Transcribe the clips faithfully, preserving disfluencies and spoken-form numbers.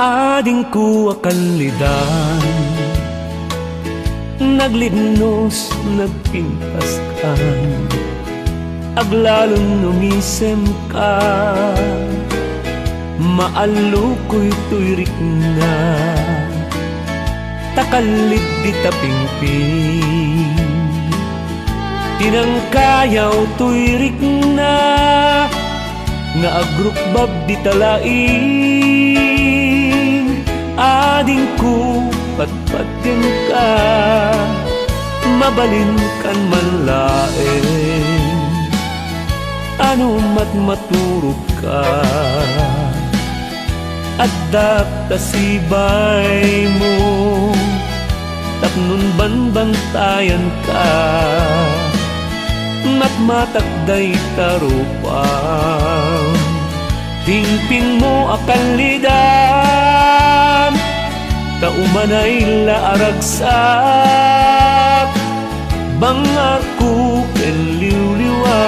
Adingko a kallidan, naglibnos, nagpintaskan, aglalon no misemka, maallokoy toy rikna, ta kallid dita pingping. Tinangkayaw toy rikna, nga agrukbab dita laing. Adingko patpatgenka, mabalinkan man laeng. Ano met maturogka, addak ta sibaymo. Tapnon banbantayanka, matmatak dayta rupam. Pingpingmo a kallidan, ta umanay la a ragsak, bangakko ken liwliwa.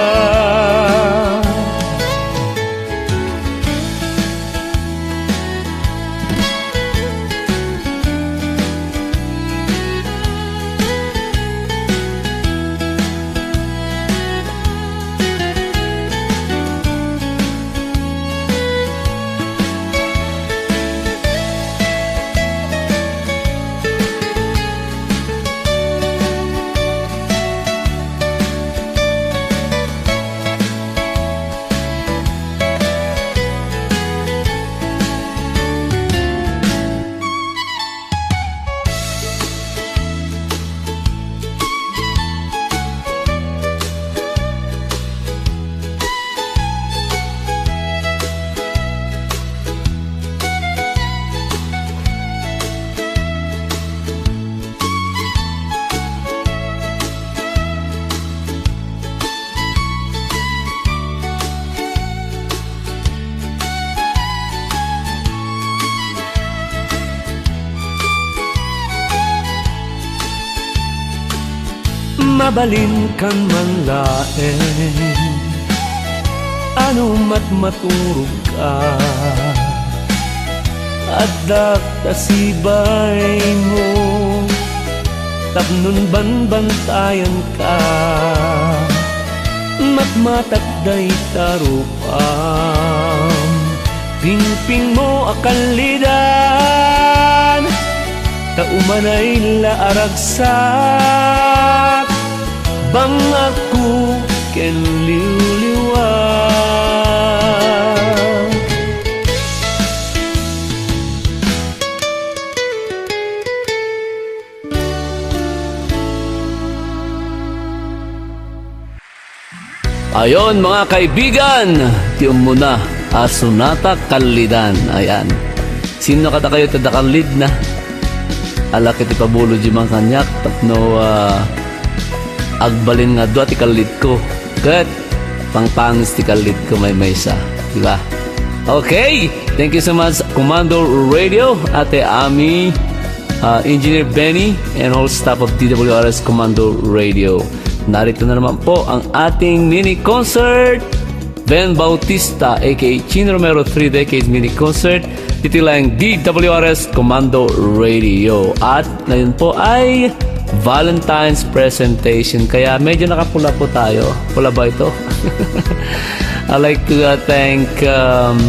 Mabalinkan man laeng, ano met maturogka, addak ta sibaymo. Tapnon banbantayanka, matmatak dayta rupam. Pingpingmo a kallidan, ta umanay la a ragsak, bangakko ken liwliwa. Ayon, mga kaibigan, ti ummuna a Sonata Kallidan. Ayan. Sino kadakayo ti adda kallidna? Alak iti pabulo diay man kaniak tapno, ah, agbalin nga dua ti kallidko. Ket pangpangis ti kallidko maymaysa. Di ba? Okay. Thank you so much, Commando Radio, Ate Ami, uh, Engineer Benny, and all staff of D W R S Commando Radio. Narito na naman po ang ating mini concert. Ben Bautista, A K A Chin Romero, Three Decades Mini Concert. Ditoy lang D W R S Commando Radio. At ngayon po ay Valentine's presentation. Kaya medyo nakapula po tayo. Pula ba ito? I'd like to, uh, thank, um,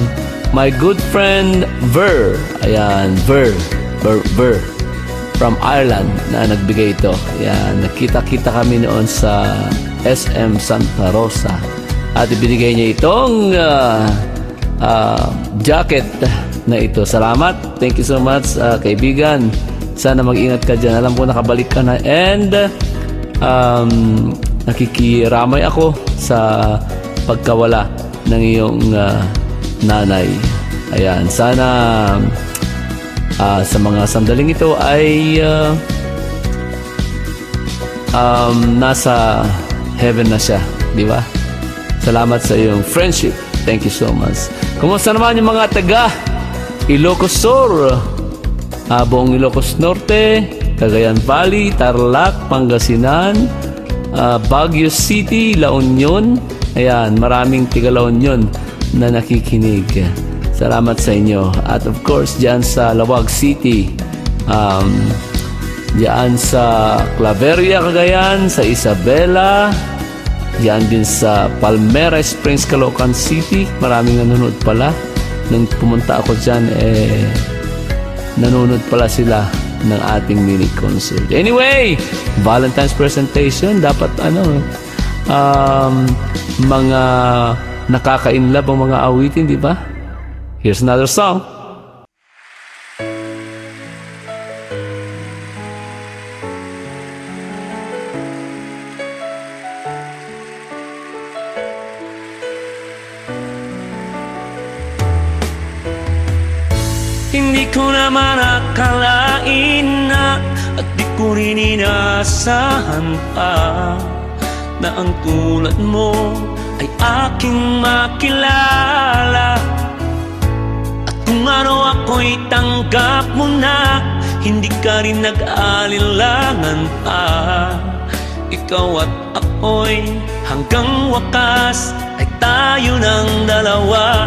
my good friend Ver. Ayan, Ver. Ver, Ver. From Ireland na nagbigay ito. Ayan, nagkita-kita kami noon sa S M Santa Rosa. At ibinigay niya itong, uh, uh, jacket na ito. Salamat. Thank you so much, uh, kaibigan. Sana mag-ingat ka dyan. Alam ko nakabalik ka na. And, um, nakikiramay ako sa pagkawala ng iyong, ah, nanay. Ayan, sana, ah, sa mga sandaling ito ay, ah, um, nasa heaven na siya, di ba? Salamat sa iyong friendship. Thank you so much. Kumusta naman yung mga taga Ilocos Sur? Ah, buong Ilocos Norte, Cagayan Valley, Tarlac, Pangasinan, ah, Baguio City, La Union. Ayan, maraming tiga La Union na nakikinig. Salamat sa inyo. At of course, diyan sa Laoag City, um, diyan sa Claveria, Cagayan, sa Isabela, diyan din sa Palmera Springs, Caloocan City. Maraming nanonood pala. Nung pumunta ako diyan, eh, nanonood pala sila ng ating mini concert. Anyway, Valentine's presentation, dapat ano, um, mga nakaka-inlove ang mga awitin, di ba? Here's another song. Hindi ko naman akalain na at di ko rin inasahan pa na ang tulad mo ay aking makilala. At kung ano ako'y tanggap mo na, hindi ka rin nag-alinlangan pa. Ikaw at ako'y hanggang wakas ay tayo ng dalawa.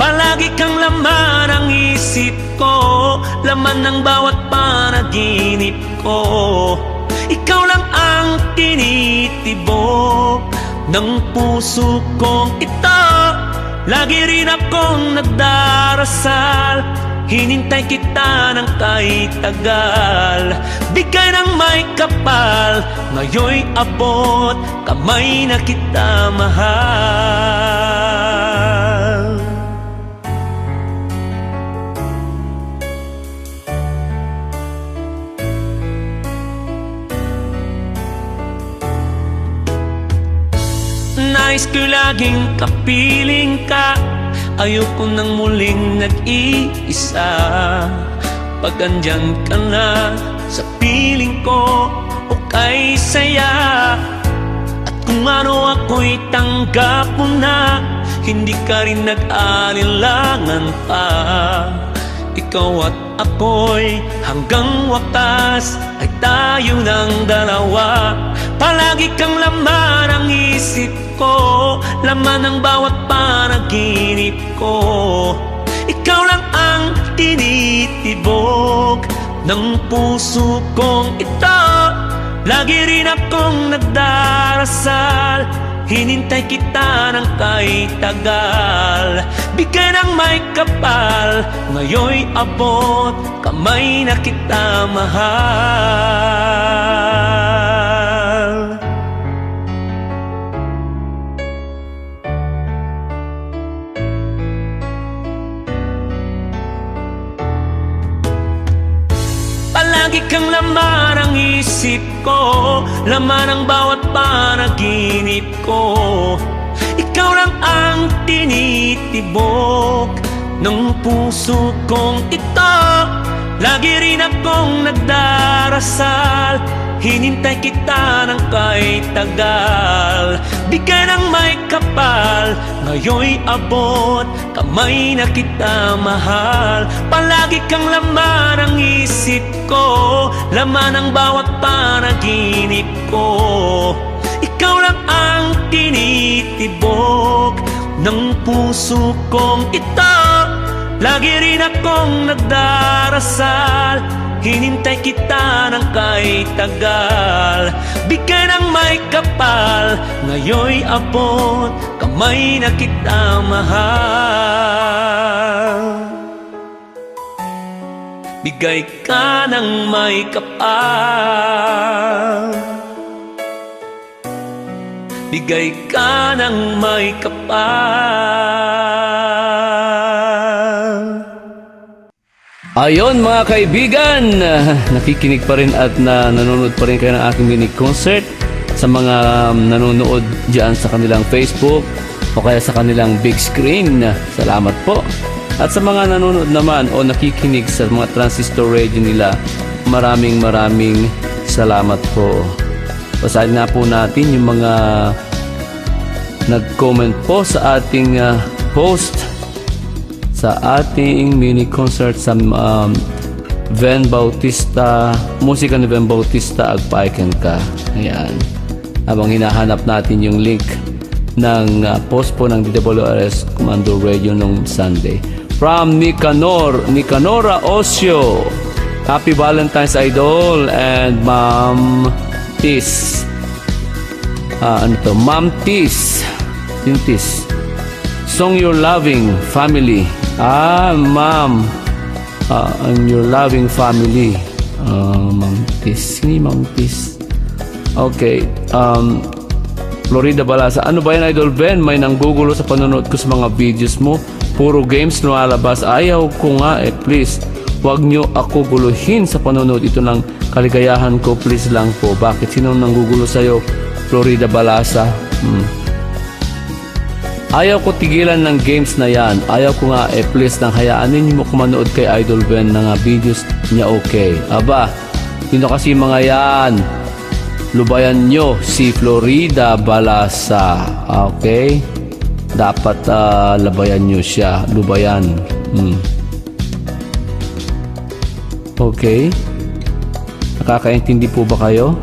Palagi kang laman ng isip ko, laman ng bawat panaginip ko. Ikaw lang ang tinitibok ng puso kong ito. Lagi rin akong nagdarasal, hinintay kita ng kaitagal. Bigay ng may kapal, ngayoy abot, kamay na kita mahal. Nais ko laging kapiling ka, ayoko nang muling nag-iisa. Pag andyan ka na sa piling ko, okay saya. At kung ano ako'y tanggap mo na, hindi ka rin nag-alinlangan pa. Ikaw at ako'y hanggang wakas ay tayo ng dalawa. Palagi kang laman ng isip ko, laman ng bawat panaginip ko. Ikaw lang ang tinitibok ng puso kong ito. Lagi rin akong nagdarasal, hinintay kita ng kaitagal. Bigay ng may kapal, ngayoy abot, kamay na kita mahal. Palagi kang laman ng isip ko, laman ng bawat panaginip ko. Ikaw lang ang tinitibok ng puso kong ito. Lagi rin akong nagdarasal, hinintay kita ng kaitagal. Bigay ng may kapal, ngayoy abot, kamay na kita mahal. Palagi kang laman ng isip ko, laman ng bawat panaginip ko. Ikaw lang ang tinitibok ng puso kong ito. Lagi rin akong nagdarasal, hinintay kita ng kaitagal. Bigay ng may kapal, ngayoy abot, kamay na kita mahal. Bigay ka ng may kapal. Bigay ka ng may kapal. Ayon, mga kaibigan, nakikinig pa rin at na, nanonood pa rin kayo ng aking mini concert. Sa mga, um, nanonood diyan sa kanilang Facebook o kaya sa kanilang big screen, salamat po. At sa mga nanonood naman o nakikinig sa mga transistor radio nila, maraming, maraming salamat po. Basahin na po natin yung mga nag-comment po sa ating, ah, post, sa ating mini concert sa, um, Ven Bautista, musika ni Ven Bautista, Agpaay Kenka. Ayan. Habang hinahanap natin yung link ng, ah, post po ng D W R S Commando Radio nung Sunday. From Nicanor, Nicanora Osio. Happy Valentine's, Idol, and Ma'am Tis. Ah, ano to? Ma'am Tis. Yung Tis. Song your loving family. Ah, Ma'am. Ah, and your loving family. Ah, Ma'am Tis. Sino yung Ma'am Tis? Okay. Um, Florida Balasa. Ano ba yan, Idol Ben? May nanggugulo sa panonood ko sa mga videos mo. Puro games lumalabas. Ayaw ko nga eh, please. Huwag nyo ako guluhin sa panonood. Ito ng kaligayahan ko, please lang po. Bakit? Sino nanggugulo sa'yo? Florida Balasa. Hmm. Ayaw ko tigilan ng games na yan. Ayaw ko nga eh, please lang hayaan ninyo mo kumanood kay Idol Ben na nga videos niya, okay. Aba, sino kasi mga yan? Lubayan nyo si Florida Balasa. Okay? Dapat ah, labayan nyo siya. Lubayan. Hmm. Okay. Nakakaintindi po ba kayo?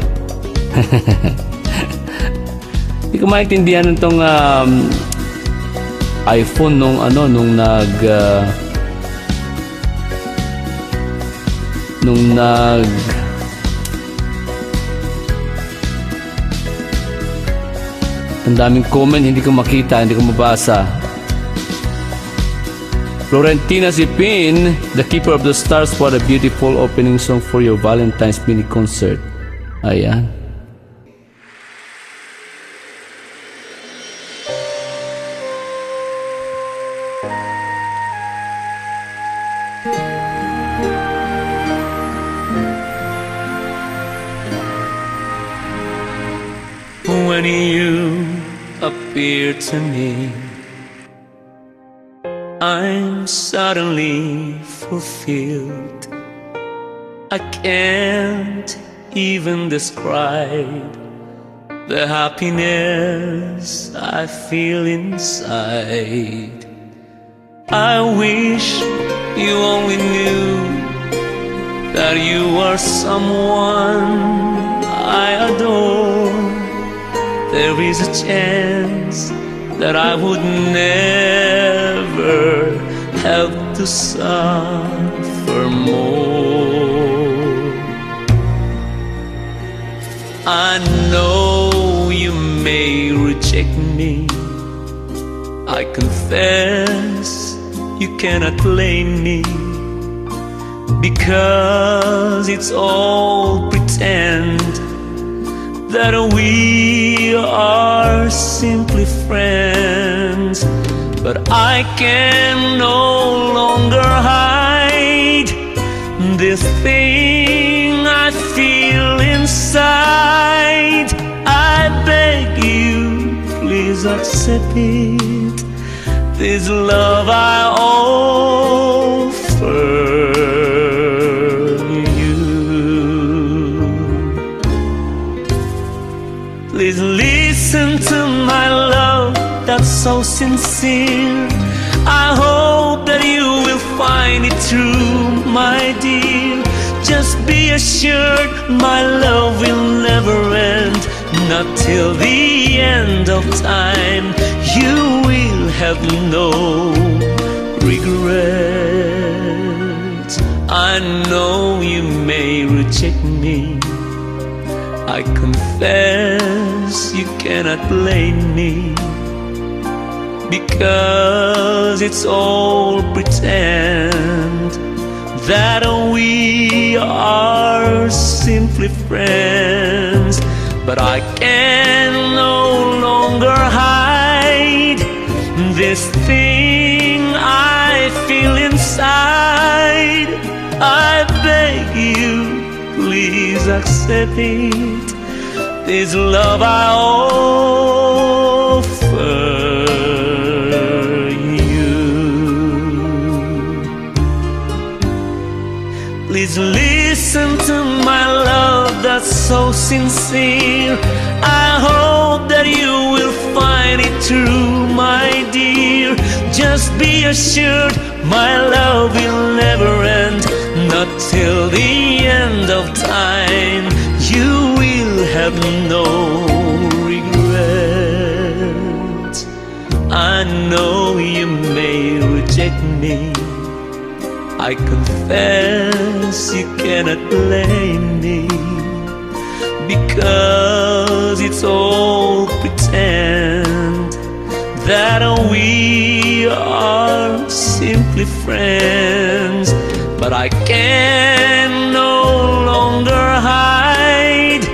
Hindi ko maintindihan itong um, iPhone nung ano, nung nag ah, nung nag Ang daming comment, hindi ko makita, hindi ko mabasa. Florentina Sipin, The Keeper of the Stars, what a beautiful opening song for your Valentine's mini concert. Ayan. When you appear to me, I'm suddenly fulfilled. I can't even describe the happiness I feel inside. I wish you only knew that you are someone I adore. There is a chance that I would never have to suffer more. I know you may reject me. I confess you cannot blame me, because it's all pretend that we are simply friends. But I can no longer hide this thing I feel inside. I beg you, please accept it. This love I offer you. Please listen to my love that's so sincere. I hope that you will find it true, my dear. Just be assured my love will never end. Not till the end of time, you will have no regrets. I know you may reject me. I confess you cannot blame me, because it's all pretend that we are simply friends. But I can no longer hide this thing I feel inside. I beg you, please accept it. This love I offer you. Please listen to my love that's so sincere. I hope that you will find it true, my dear. Just be assured my love will never end. Not till the end of time, you will have no regrets. I know you may reject Take me. I confess you cannot blame me, because it's all pretend that we are simply friends. But I can no longer hide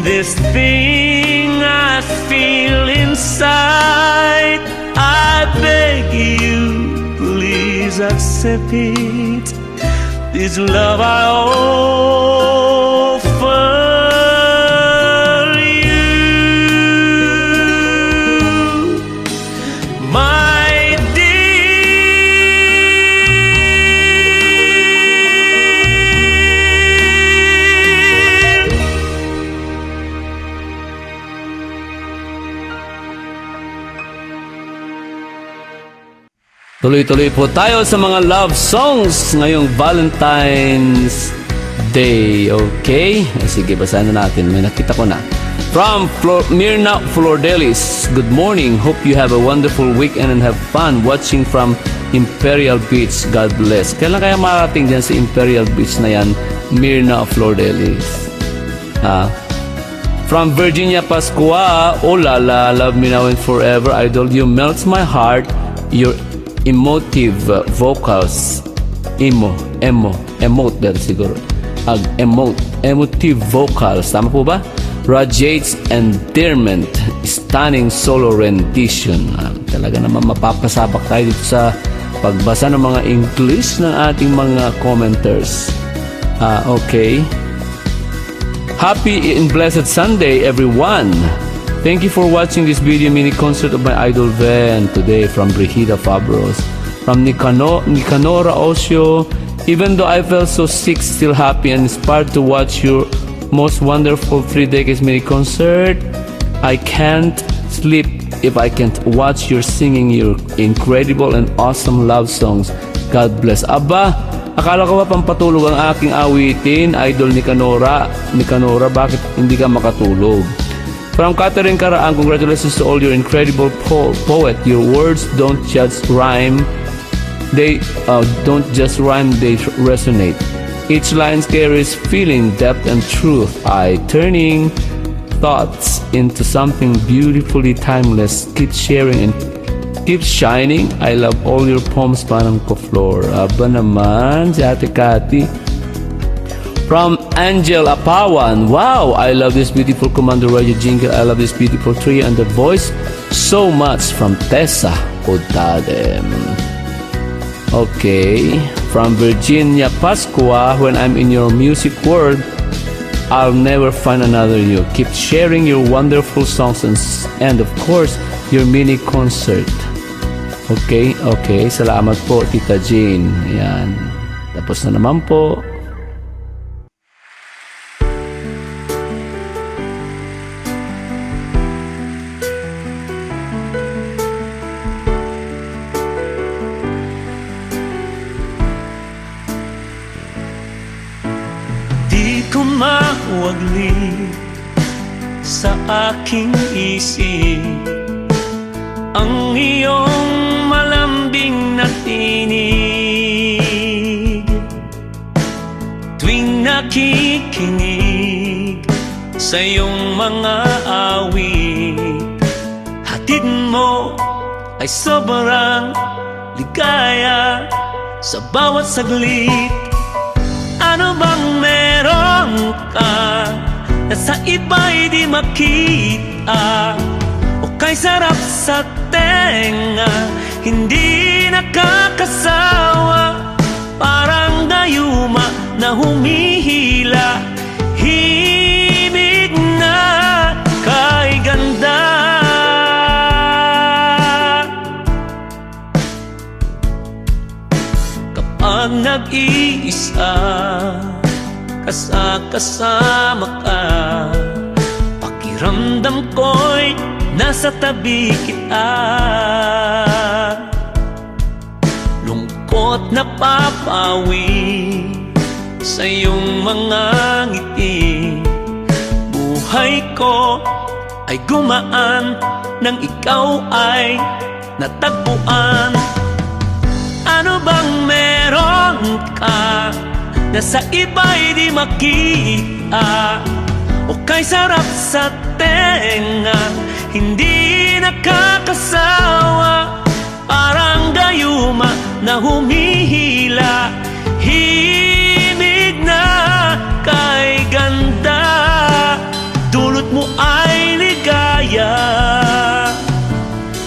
this thing I feel inside. I beg you, please accept it. This love I offer you, my dear. Tuloy-tuloy po tayo sa mga love songs ngayong Valentine's Day. Okay? Sige, basahin na natin. May nakita ko na. From Flor- Mirna Flordelis, "Good morning. Hope you have a wonderful weekend and have fun watching from Imperial Beach. God bless." Kailan kaya marating dyan sa Imperial Beach na yan? Mirna Flordelis. Ah. From Virginia Pascua, "Oh la la, love me now and forever, idol, you melts my heart, your emotive, uh, vocals." Emo, emo, emote dati siguro. Ag emote, emotive vocals. Tama po ba? Radiates endearment, stunning solo rendition. Ah, talaga naman mapapasabak tayo dito sa pagbasa ng mga English ng ating mga commenters. Ah, okay. Happy and blessed Sunday, everyone! Thank you for watching this video mini concert of my idol Ven today from Brigida Fabros. From Nicano- Nicanora Osio, "Even though I felt so sick, still happy and inspired to watch your most wonderful three decades mini concert. I can't sleep if I can't watch your singing your incredible and awesome love songs. God bless." Aba, akala ko ba pampatulog ang aking awitin, idol Nicanora. Nicanora, bakit hindi ka makatulog? From Catherine Caraan, "Congratulations to all your incredible po- poet. Your words don't just rhyme, they uh, don't just rhyme, they resonate. Each line carries feeling, depth, and truth. I turning thoughts into something beautifully timeless. Keep sharing and keep shining. I love all your poems, Manang Koflor." Aba naman, si Ate Cathy. From Angel Apawan, "Wow, I love this beautiful Commander Radio jingle. I love this beautiful trio and the voice so much." From Tessa Odadem. Okay. From Virginia Pascua, "When I'm in your music world, I'll never find another you. Keep sharing your wonderful songs and, and of course, your mini concert." Okay, okay. Salamat po, Tita Jean. Ayan. Tapos na naman po. Di ko mawaglit sa aking isip ang iyong malambing na tinig. Tuwing nakikinig sa iyong mga awit, hatid mo ay sobrang ligaya sa bawat saglit. Ano bang meron ka na sa iba'y di makita? O kay sarap sa tenga, hindi nakakasawa. Parang dayuma na humihila, himig na kay ganda. Kapag nag-iisa ka sa kasama ka, pakiramdam ko'y nasa tabi kita. Lungkot na papawi sa iyong mga ngiti. Buhay ko ay gumaan nang ikaw ay natagpuan. Ano bang meron ka na sa iba'y di makita? O kay sarap sa tenga, hindi nakakasawa. Parang gayuma na humihila, himig na kay ganda. Dulot mo ay ligaya,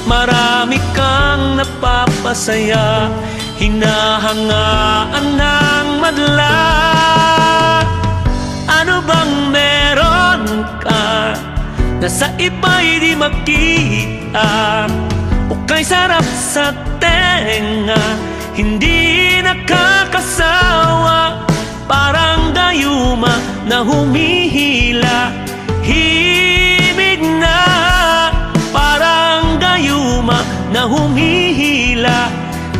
marami kang napapasaya, hinahangaan ng madla. Ano bang meron ka na sa iba'y di makita? O kay sarap sa tenga, hindi nakakasawa. Parang gayuma na humihila, himig na. Parang gayuma na humihila,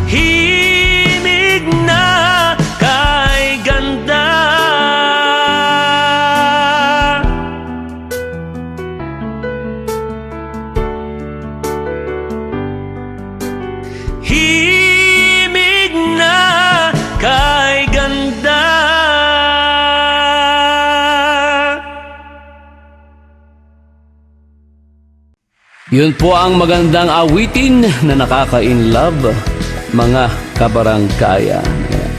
himig na kay ganda. Himig na kay ganda. Yun po ang magandang awitin na nakaka-in love, mga kabaranggayan. Ayan.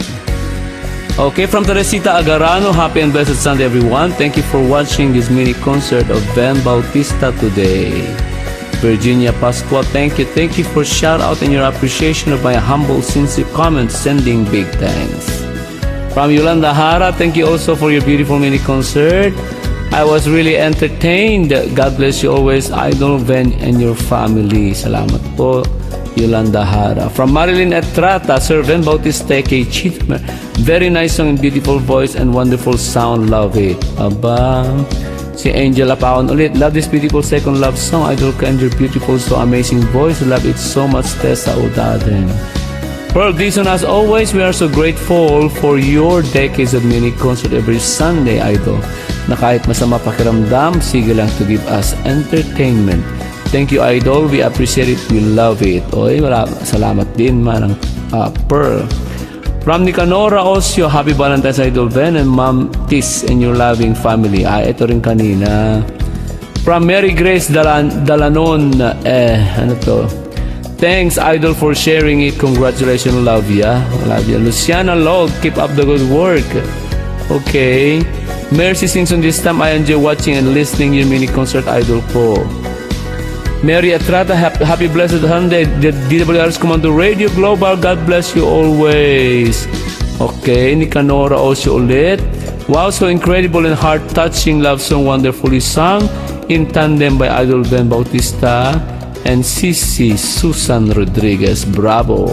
Okay, from Teresita Agarano, happy and blessed Sunday, everyone. Thank you for watching this mini concert of Ben Bautista today. Virginia Pascua, thank you. Thank you for shout out and your appreciation of my humble, sincere comments. Sending big thanks. From Yolanda Hara, thank you also for your beautiful mini concert. I was really entertained. God bless you always, Idol Ben and your family. Salamat po, Yolanda Hara. From Marilyn Etrata, Sir Ben Bautista, K G, very nice song and beautiful voice and wonderful sound. Love it. Aba, si Angel Apaon ulit. Love this beautiful second love song, Idol Ken, your beautiful, so amazing voice. Love it so much, Tessa Udaden. Pearl Dizon, as always, we are so grateful for your decades of mini concert every Sunday, Idol. Na kahit masama pakiramdam, sige lang to give us entertainment. Thank you, Idol. We appreciate it. We love it. Oy, wala, salamat din, Manang, ah, Pearl. From Nicanora Osio, happy Valentine's, Idol Ben and Ma'am Tis and your loving family. Ah, ito rin kanina. From Mary Grace Dalan-, Dalanon, eh, ano to? Thanks, Idol, for sharing it. Congratulations, love ya. Love ya. Luciana Log, keep up the good work. Okay. Mercy Singson, this time I enjoy watching and listening your mini concert, Idol ko. Mary Etrata, hap-, happy blessed Sunday. The D W R S Commando Radio Global, God bless you always. Okay, Nicanora Osio ulit. Wow, so incredible and heart-touching love song, wonderfully sung in tandem by Idol Ben Bautista and Sisi Susan Rodriguez. Bravo!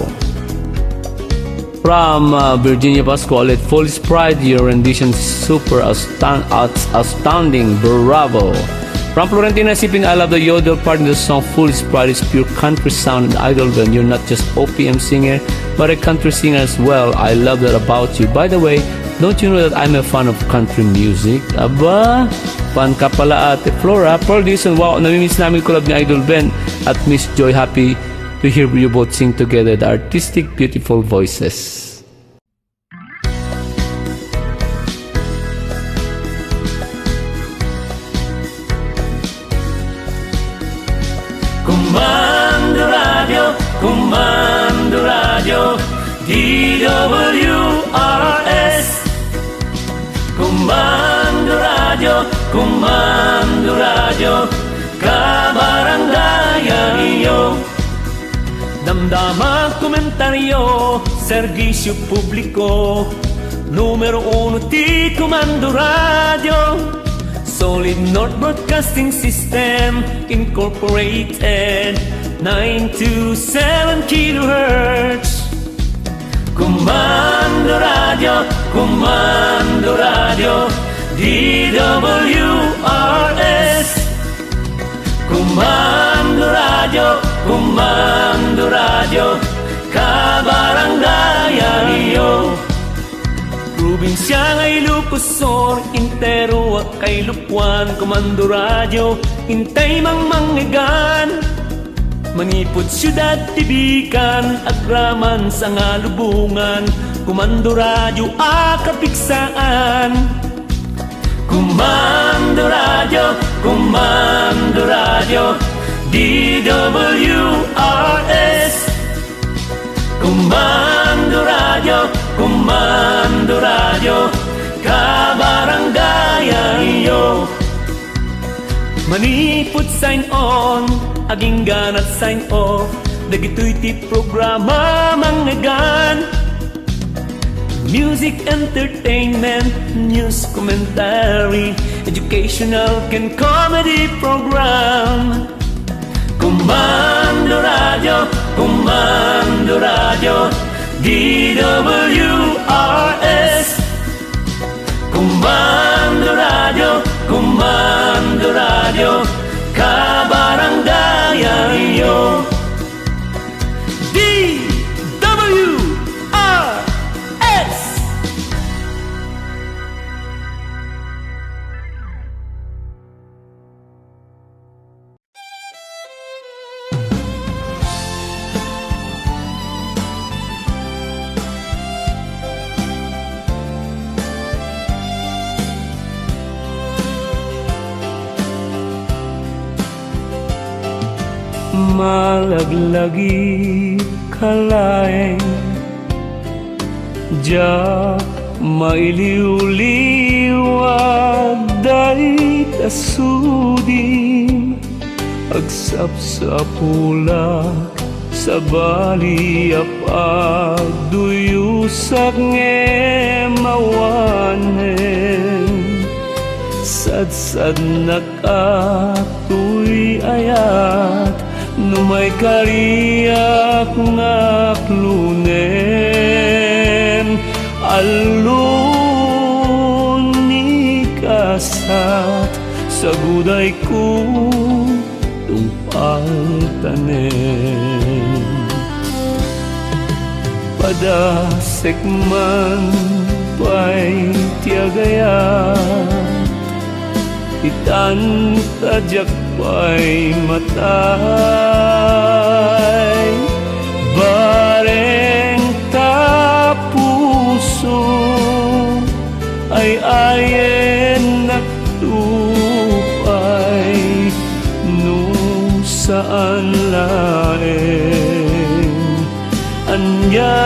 From, uh, Virginia Pascual, let Foolish Pride, your rendition super outstanding, outstanding, bravo. From Florentina Siping, I love the yodel part in the song. Foolish Pride is pure country sound and Idol Ben, you're not just O P M singer, but a country singer as well. I love that about you. By the way, don't you know that I'm a fan of country music? Aba, fan ka pala, Ate Flora. Pearl Dizon, wow, namimiss namin collab ni Idol Ben at Miss Joy. Happy to hear you both sing together, the artistic, beautiful voices. Kumando Radio, Kumando Radio, D W R S. Kumando Radio, Kumando Radio, kabarangayan yo. Damdama komentaryo, serbisyo publiko, numero uno ti Kumando Radio. Solid North Broadcasting System Incorporated, nine two seven kilohertz. Kumando Radio, Kumando Radio, D W R S. Kumando Radio, Kumando Radio, kabarangayan yo. Probinsya nga Ilocos Sur, entero a kailupuan, Kumando Radio, intay mangmangngeggan. Manipud siudad ti Bikan, agraman sangalubongan, Komando Radio a kapigsaan. Komando Radio, Komando Radio, D W R S. Komando Radio, Komando Radio, kabarangayanyo. Manipud sign on, agingganat sign off, dagitoy ti programa mangngeggan. Music, entertainment, news, commentary, educational, ken comedy program. Komando Radio, Komando Radio, D W R S. Komando Radio, Komando Radio, kabarangayanyo. D W R S. Malaglagip ka laeng, diak mailiwliwat dayta sudim. Agsapsapulak, sabali a pagduyosak ngem awanen. Sadsadnak a toy ayat, no maikariak nga aklonen. Allo ni kasat, sagudayko tungpal tanem. Padasek man pay ti agayat, itan ta diak pay matay. Bareng ta puso, ay-ayennak to pay no saan laeng. Ania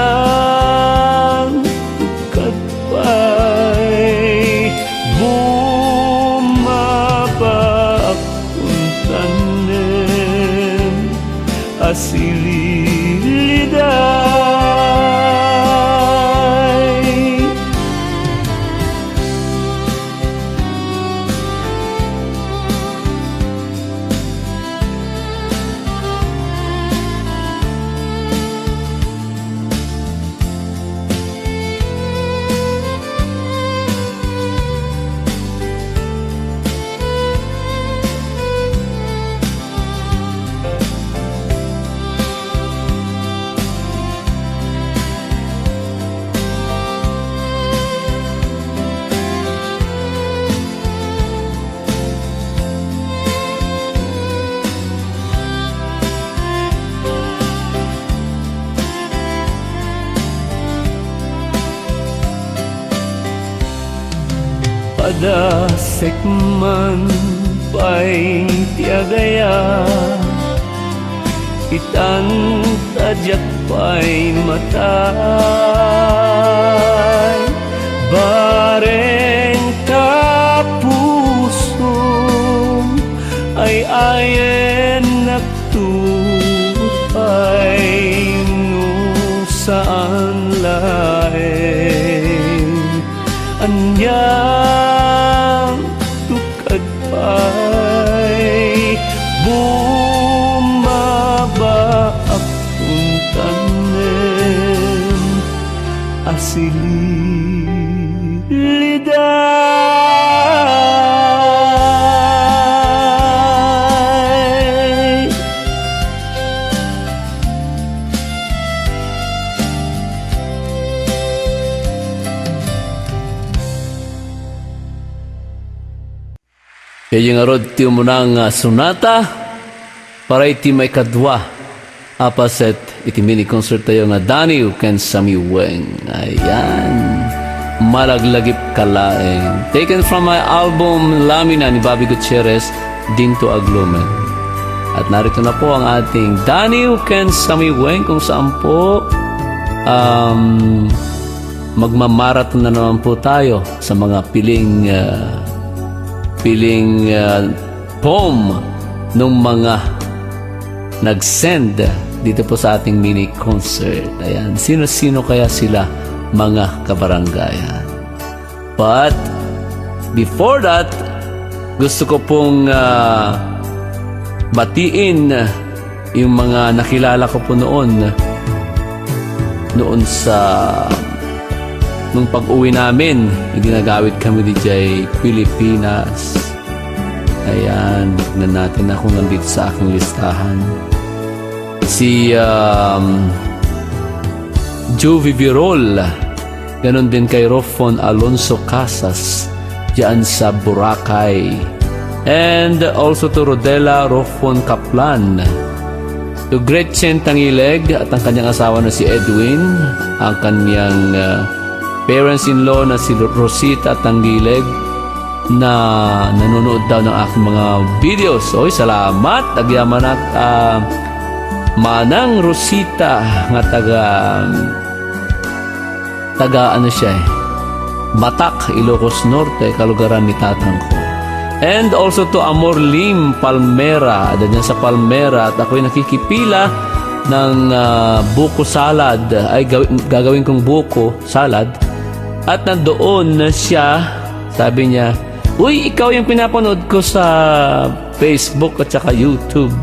ket pay bumabaak kun tanem a sililiday. Padasek man pay ti agayat, itan ta diak pay matay. Bareng ta puso, ay-ayennak to pay no saan laeng. Ania ket pay bumabaak kun tanem a sililiday. Kaya ngarud ti umuna nga sonata para iti maikadua Apaset iti mini concert tayo nga Daniw ken Samiweng. Ayan. Malaglagipka laeng. Taken from my album Lamina ni Bobby Gutierrez, Dinto Aglumen. At narito na po ang ating Daniw ken Samiweng, kung saan po, um, magmamarathon na naman po tayo sa mga piling, ah, piling, ah, poem ng mga nag-send dito po sa ating mini concert. Ayan, sino-sino kaya sila, mga kabarangayan? But before that, gusto ko pong, ah, batiin yung mga nakilala ko po noon, noon sa, nung pag-uwi namin, ginagawid kami di jay Pilipinas. Ayan, tignan natin na kung nandito sa aking listahan. Si, um, Juvie Virol, ganon din kay Rofon Alonso Casas, diyan sa Boracay. And also to Rodela Rofon Kaplan, to Gretchen Tangileg at ang kanyang asawa na si Edwin, ang kanyang, uh, parents-in-law na si Rosita Tangileg, na nanonood daw ng aking mga videos. Oy, salamat. Agyamanak, ah, Manang Rosita nga taga, taga ano siya eh, Batak, Ilocos Norte, kalugaran ni tatang ko. And also to Amor Lim Palmera, ada dyan sa Palmera, at ako'y nakikipila ng, ah, buko salad. Ay, gawi-, gagawin kong buko salad. At nandoon na siya, sabi niya, "Uy, ikaw yung pinapanood ko sa Facebook at saka YouTube."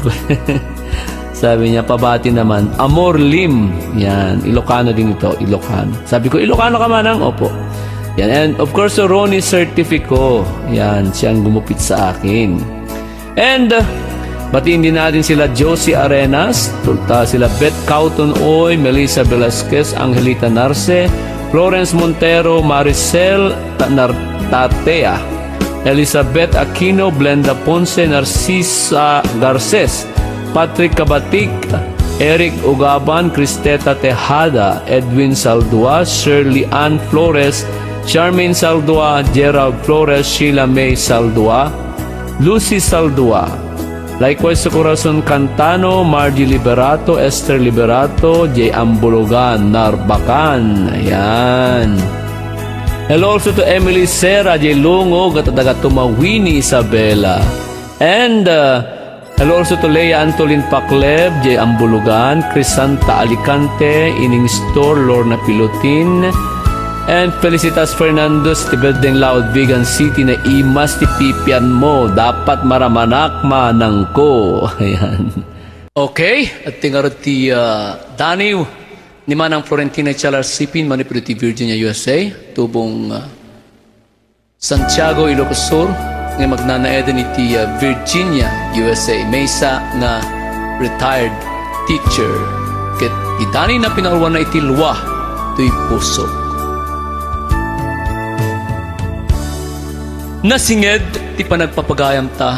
Sabi niya, pabati naman, Amor Lim. Yan, Ilocano din ito, Ilocano. Sabi ko, "Ilocano ka, Manang?" "Opo." Yan, and of course, so Ronnie Certifico. Yan, siyang gumupit sa akin. And, uh, batiin din natin sila Josie Arenas, tulta sila Beth Cauton Oy, Melissa Velasquez, Angelita Narce, Florence Montero, Maricel Ta-, Nar-, Tatea, Elizabeth Aquino, Blenda Ponce, Narcisa Garces, Patrick Kabatik, Eric Ugaban, Cristeta Tejada, Edwin Saldua, Shirley Ann Flores, Charmaine Saldua, Gerald Flores, Sheila May Saldua, Lucy Saldua. Likewise to Corazon Cantano, Margie Liberato, Esther Liberato, J. Ambulugan, Narbacan. Ayan. Hello also to Emily Serra, J. Lungo, gata taga Tumawini, Isabela. And, uh, hello also to Lea Antolin Pakleb, J. Ambulugan, Crisanta Alicante, Ining Store, Lorna Pilutin, and Felicitas Fernandez, ti Bedeng Laud, Vigan City, naimas ti pipian mo, dapat maramanak manangko. Ayan. Okay, at tingarod ti, ah, Daniw ni Manang Florentina Chalar Sipin, manipud ti Virginia, U S A, tubong, ah, Santiago, Ilocos Sur, nga magnanaed iti, ah, Virginia, U S A. Maysa nga retired teacher. Ket ti Daniw na pinauluanna iti lua toy pusok. Nasinged ti panagpapagayamta.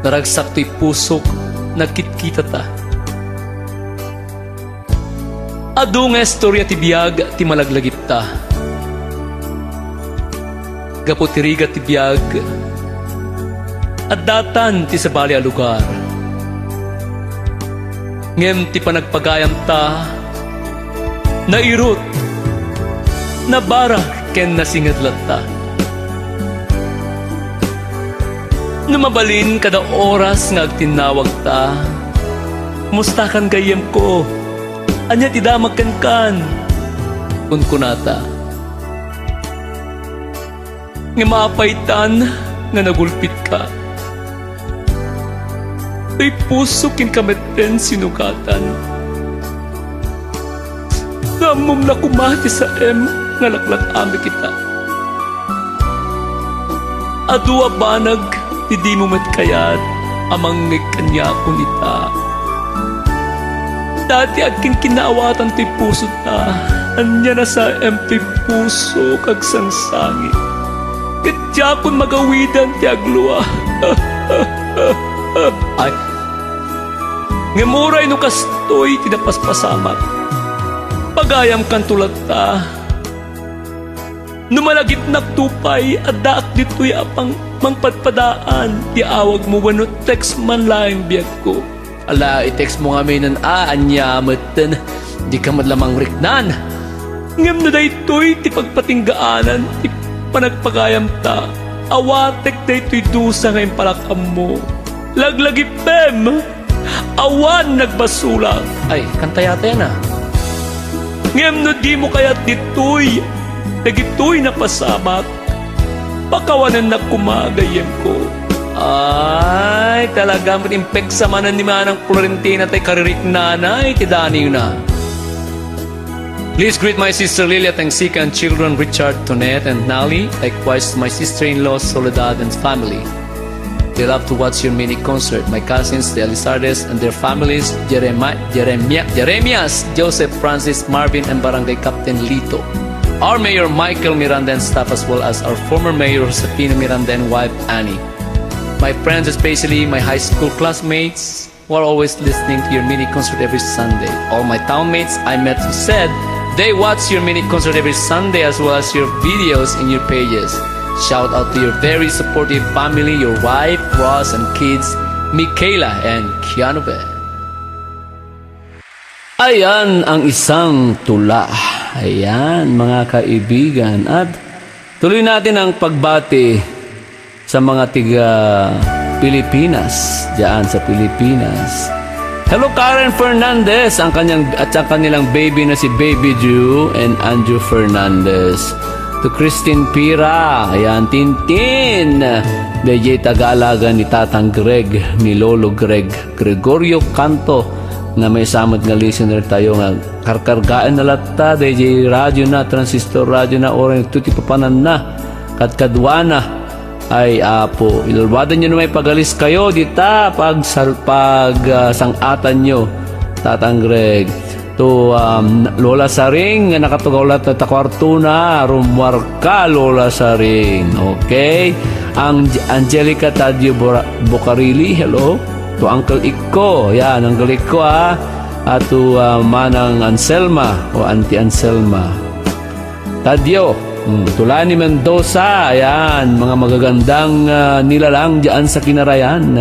Naragsak toy pusok, nagkitkitata. Adu nga istoria ti biag ti malaglagipta. Gapu ti rigat ti biag, addatan ti sabali a lugar. Ngem ti panagpagayamta, nairut, nabarak ken nasinged latta. No mabalin kada oras nga agtinnawagta, "Kumustakan, gayyemko? Ania ti damag kenkan?" kunkunata. Ngem apay tan nga nagulpitka? Toy pusok kenka metten sinugatan. No ammom la koma ti saem nga laklak-amik ita. Adu a banag ti dimo met kayat a mangngeg kaniakon ita. Dati agkinkinnaawatan toy pusota, ania nasaem toy pusok agsangsangi. Ket diakon magawidan ti aglua. Ay, Ngem uray no kastoy ti napaspasamak, pagayamkanto latta. No malagipnakto pay, addaak ditoy a pang-, mangpadpadaan ti awagmo wenno text man laeng biagko. Ala, i-text mo ngamin a, ania metten, dika met la mangriknan. Ngem no daytoy ti pagpatinggaanan ti panagpagayamta, awatek daytoy dusa nga impalak-ammo. Laglagipem! Awan nagbasolak. Ay, kantayatena. Ngem no dimo kayat ditoy, dagitoy napasamak, pakawanennak koma, gayyemko. Ay, talaga met impeksa manen ni Manang Florentina tay kaririknana iti daniwna. Please greet my sister Lilia Tangsica and children Richard, Tonet, and Nali. Likewise, my sister-in-law Soledad and family. They love to watch your mini concert. My cousins, the Elizardes and their families, Jeremiah, Jeremiah, Jeremias, Joseph, Francis, Marvin, and Barangay Captain Lito. Our Mayor Michael Miranda and staff, as well as our former Mayor Josefino Miranda and wife Annie. My friends, especially my high school classmates, who are always listening to your mini concert every Sunday. All my townmates I met who said they watch your mini concert every Sunday as well as your videos in your pages. Shout out to your very supportive family, your wife, Ross, and kids, Michaela and Keanuben. Ayan ang isang tula. Ayan, mga kaibigan. At tuloy natin ang pagbati sa mga tiga Pilipinas, diyan sa Pilipinas. Hello, Karen Fernandez, ang kanyang, at ang kanilang baby na si Baby Drew and Andrew Fernandez. To Christine Pira, ayan, Tintin. D J Tagalaga ni Tatang Greg, ni Lolo Greg, Gregorio Canto, na may samat nga listener tayo nga karkargaan na latta, D J radio na, transistor radio na, oras ito ti papananna, kadkaduana. Ay, Apo, ilalwadan nyo na may pagalis kayo, dita, pag, sal-, pag, ah, sangatan nyo, Tatang Greg. To, um, Lola Saring, nga nakatugaw latta ta kwartona, rumuar ka, Lola Saring. Okay? Ang Angelica Tadio Bora-, Bocarili, hello. To Uncle Ikko, yan, Uncle Ikko, ah. At to, ah, Manang Anselma o Auntie Anselma. Tadio, mm, Tulani Mendoza, ayan, mga magagandang, ah, nilalang dyan sa Kinarayan.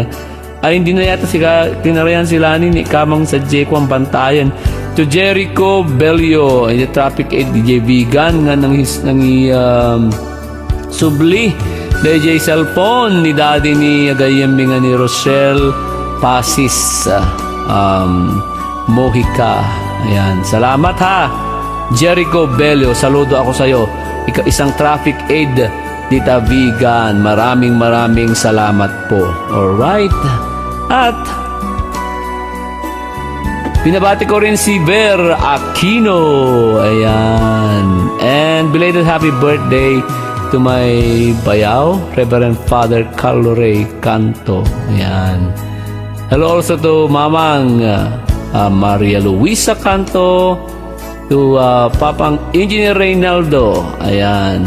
Ay, hindi na yata si Ka-, Kinarayan si Lani ni Kamang sa Jeko ang bantayan. To Jericho Bello, in the traffic aid, D J Vigan, nga nang his-, nang i-, um, subli. D J cellphone ni Daddy ni Agayem nga ni Rochelle Pasis, ah, um, Mojica. Ayan. Salamat ha. Jericho Bello, saludo ako sa'yo. Ika-, isang traffic aid dita Vigan. Maraming, maraming salamat po. Alright. At binabati ko rin si Ver Aquino. Ayan. And belated happy birthday to my bayaw, Reverend Father Carlo Ray Canto. Ayan. Hello also to Mamang, uh, uh, Maria Luisa Canto, to, uh, Papang Engineer Reynaldo. Ayan.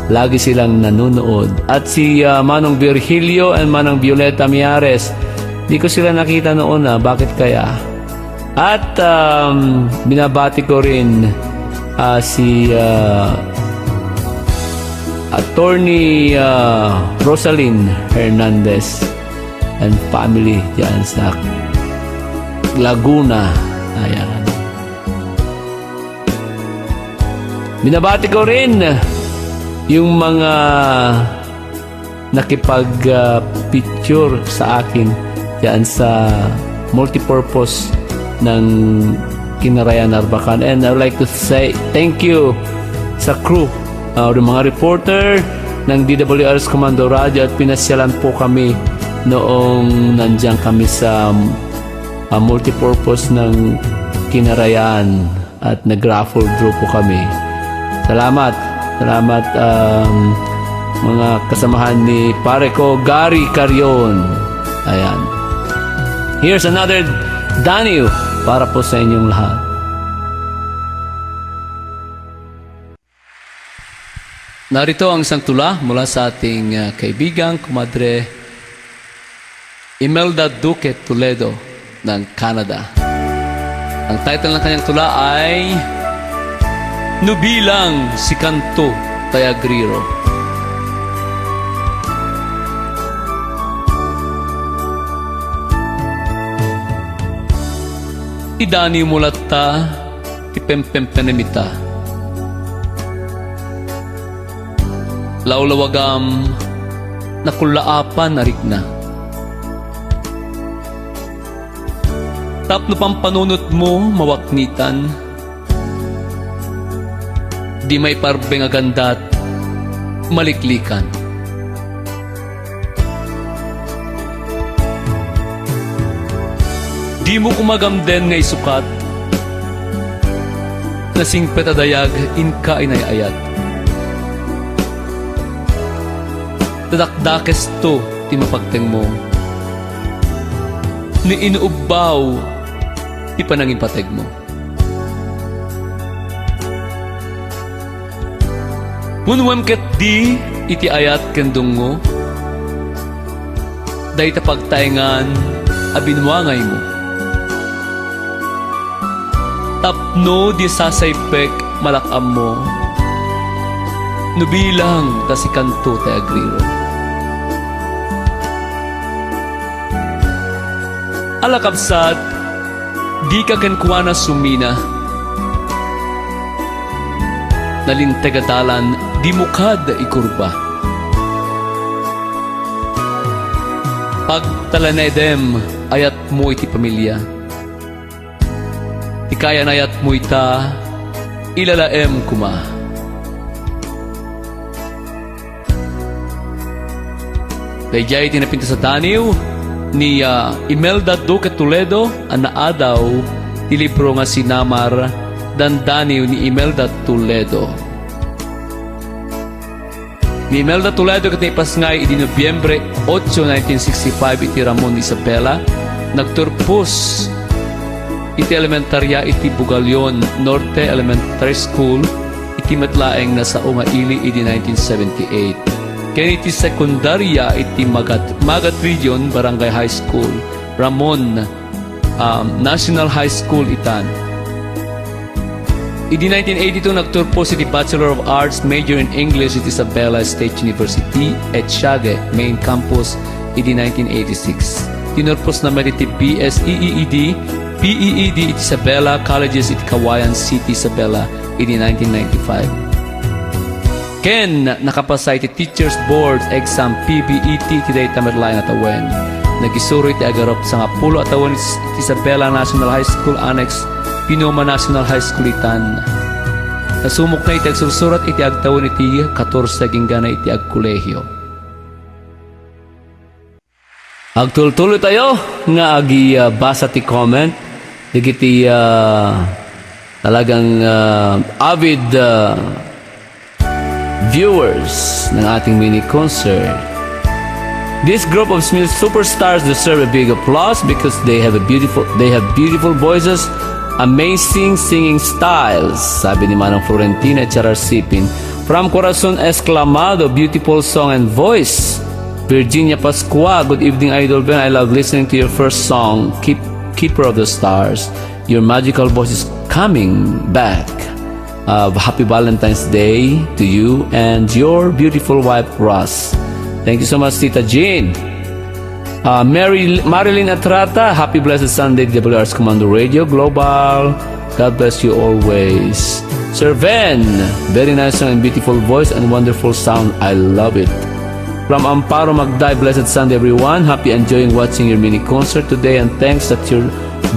Lagi silang nanonood. At si, uh, Manong Virgilio and Manang Violeta Miares. Di ko sila nakita noon, ah. Bakit kaya? At, um, binabati ko rin, ah, si, ah, Attorney, ah, Rosalyn Hernandez and family dyan sa Laguna. Ayan. Binabati ko rin yung mga nakipag, ah, picture sa akin diyan sa multipurpose ng Kinarayan Narbacan. And I would like to say thank you sa crew, ah, yung mga reporter ng D W R S Commando Radio at pinasyalan po kami noong nandiyan kami sa, ah, multipurpose ng Kinarayan. At nag-raffle draw po kami. Salamat. Salamat, um, mga kasamahan ni pare ko, Gary Carion. Ayan. Here's another Daniel para po sa inyong lahat. Narito ang isang tula mula sa ating, uh, kaibigang kumadre Imelda Duque Toledo. ng Canada. Ang title ng kanyang tula ay Nubilang Sikanto Tay Agriro. Idaniwmo latta ti pempempenem ita. Lawlawagam, nakullaapan a rikna. Tapno pampanunotmo, mawaknitan. Di maiparbeng a gandat, maliklikan. Dimo koma gamden nga isukat, nasingpet a dayag inka inay-ayat. Dadakdakesto ti mapagtengmo, ni inuubbaw ti panangipategmo. Punwem ketdi iti ayat ken dungngo, dayta pagtaengan a binuangaymo. Tapno di sasaypek malak-ammo, nubilang ta sikanto tay agriro. Ala kabsat, dika kenkuana sumina. Nalinteg a dalan, dimo kad ikurba. Pagtalanedem, ayatmo iti pamilia. Ti kayan-ayatmo ita, ilalaem koma. Daydiay ti napintas a daniw ni, ah, Imelda Duque Toledo a naadaw ti libro nga Sinamar, dandaniw ni Imelda Toledo. Ni Imelda Toledo ket naipasngay idi Nobiembre otso, nineteen sixty-five iti Ramon, Isabela. Nagturpos iti elementaria iti Bugallon Norte Elementary School iti met laeng nga sao nga ili idi nineteen seventy-eight. Ken iti sekundaria iti Magat-, Magat Region Barangay High School, Ramon, um, National High School itan. Idi nineteen eighty-two, nagturpos iti Bachelor of Arts major in English iti Isabela State University, Etiage, main campus, idi nineteen eighty-six. Tinurposna met iti B S E E D, P E E D iti Isabela Colleges iti Cauayan City, Isabela, idi nineteen ninety-five. Ken nakapasa iti Teachers Board Exam, P B E T, iti dayta met laeng a tawen. Nagisuro iti agarup sangapulo a tawen iti Isabela National High School Annex, Pinoma National High School itan. Nasumokna iti agsursurat iti agtawen iti katorse agingga iti agkolehio. Agtultuloy tayo nga agi, ah, basa ti comment dagiti, ah, talagang, ah, avid, ah, viewers ng ating mini concert. This group of Smil superstars deserve a big applause because they have a beautiful they have beautiful voices, amazing singing styles, sabi ni Manang Florentina Charasipin. From Corazon Exclamado, beautiful song and voice. Virginia Pascua, good evening, Idol Ben. I love listening to your first song, Keep, Keeper of the Stars. Your magical voice is coming back. Uh, happy Valentine's Day to you and your beautiful wife, Ross. Thank you so much, Tita Jean. Uh, Mary, Marilyn Atrata, happy blessed Sunday, W R S Commando Radio Global. God bless you always. Sir Ven, very nice song and beautiful voice and wonderful sound. I love it. From Amparo Magday, blessed Sunday, everyone. Happy enjoying watching your mini concert today, and thanks that your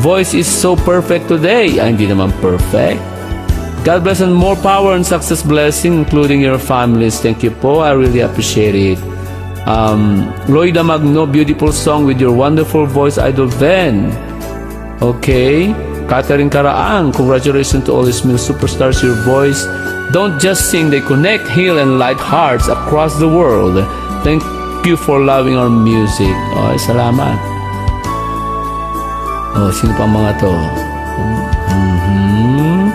voice is so perfect today. Ay, hindi naman perfect. God bless and more power and success blessing, including your families. Thank you po. I really appreciate it. Um, Loida Magno, beautiful song with your wonderful voice, Idol Ben. Okay. Catherine Karaang, congratulations to all these new superstars. Your voice don't just sing, they connect, heal, and light hearts across the world. Thank you for loving our music. Oh, salamat. Oh, sino pa mga to? Mhm.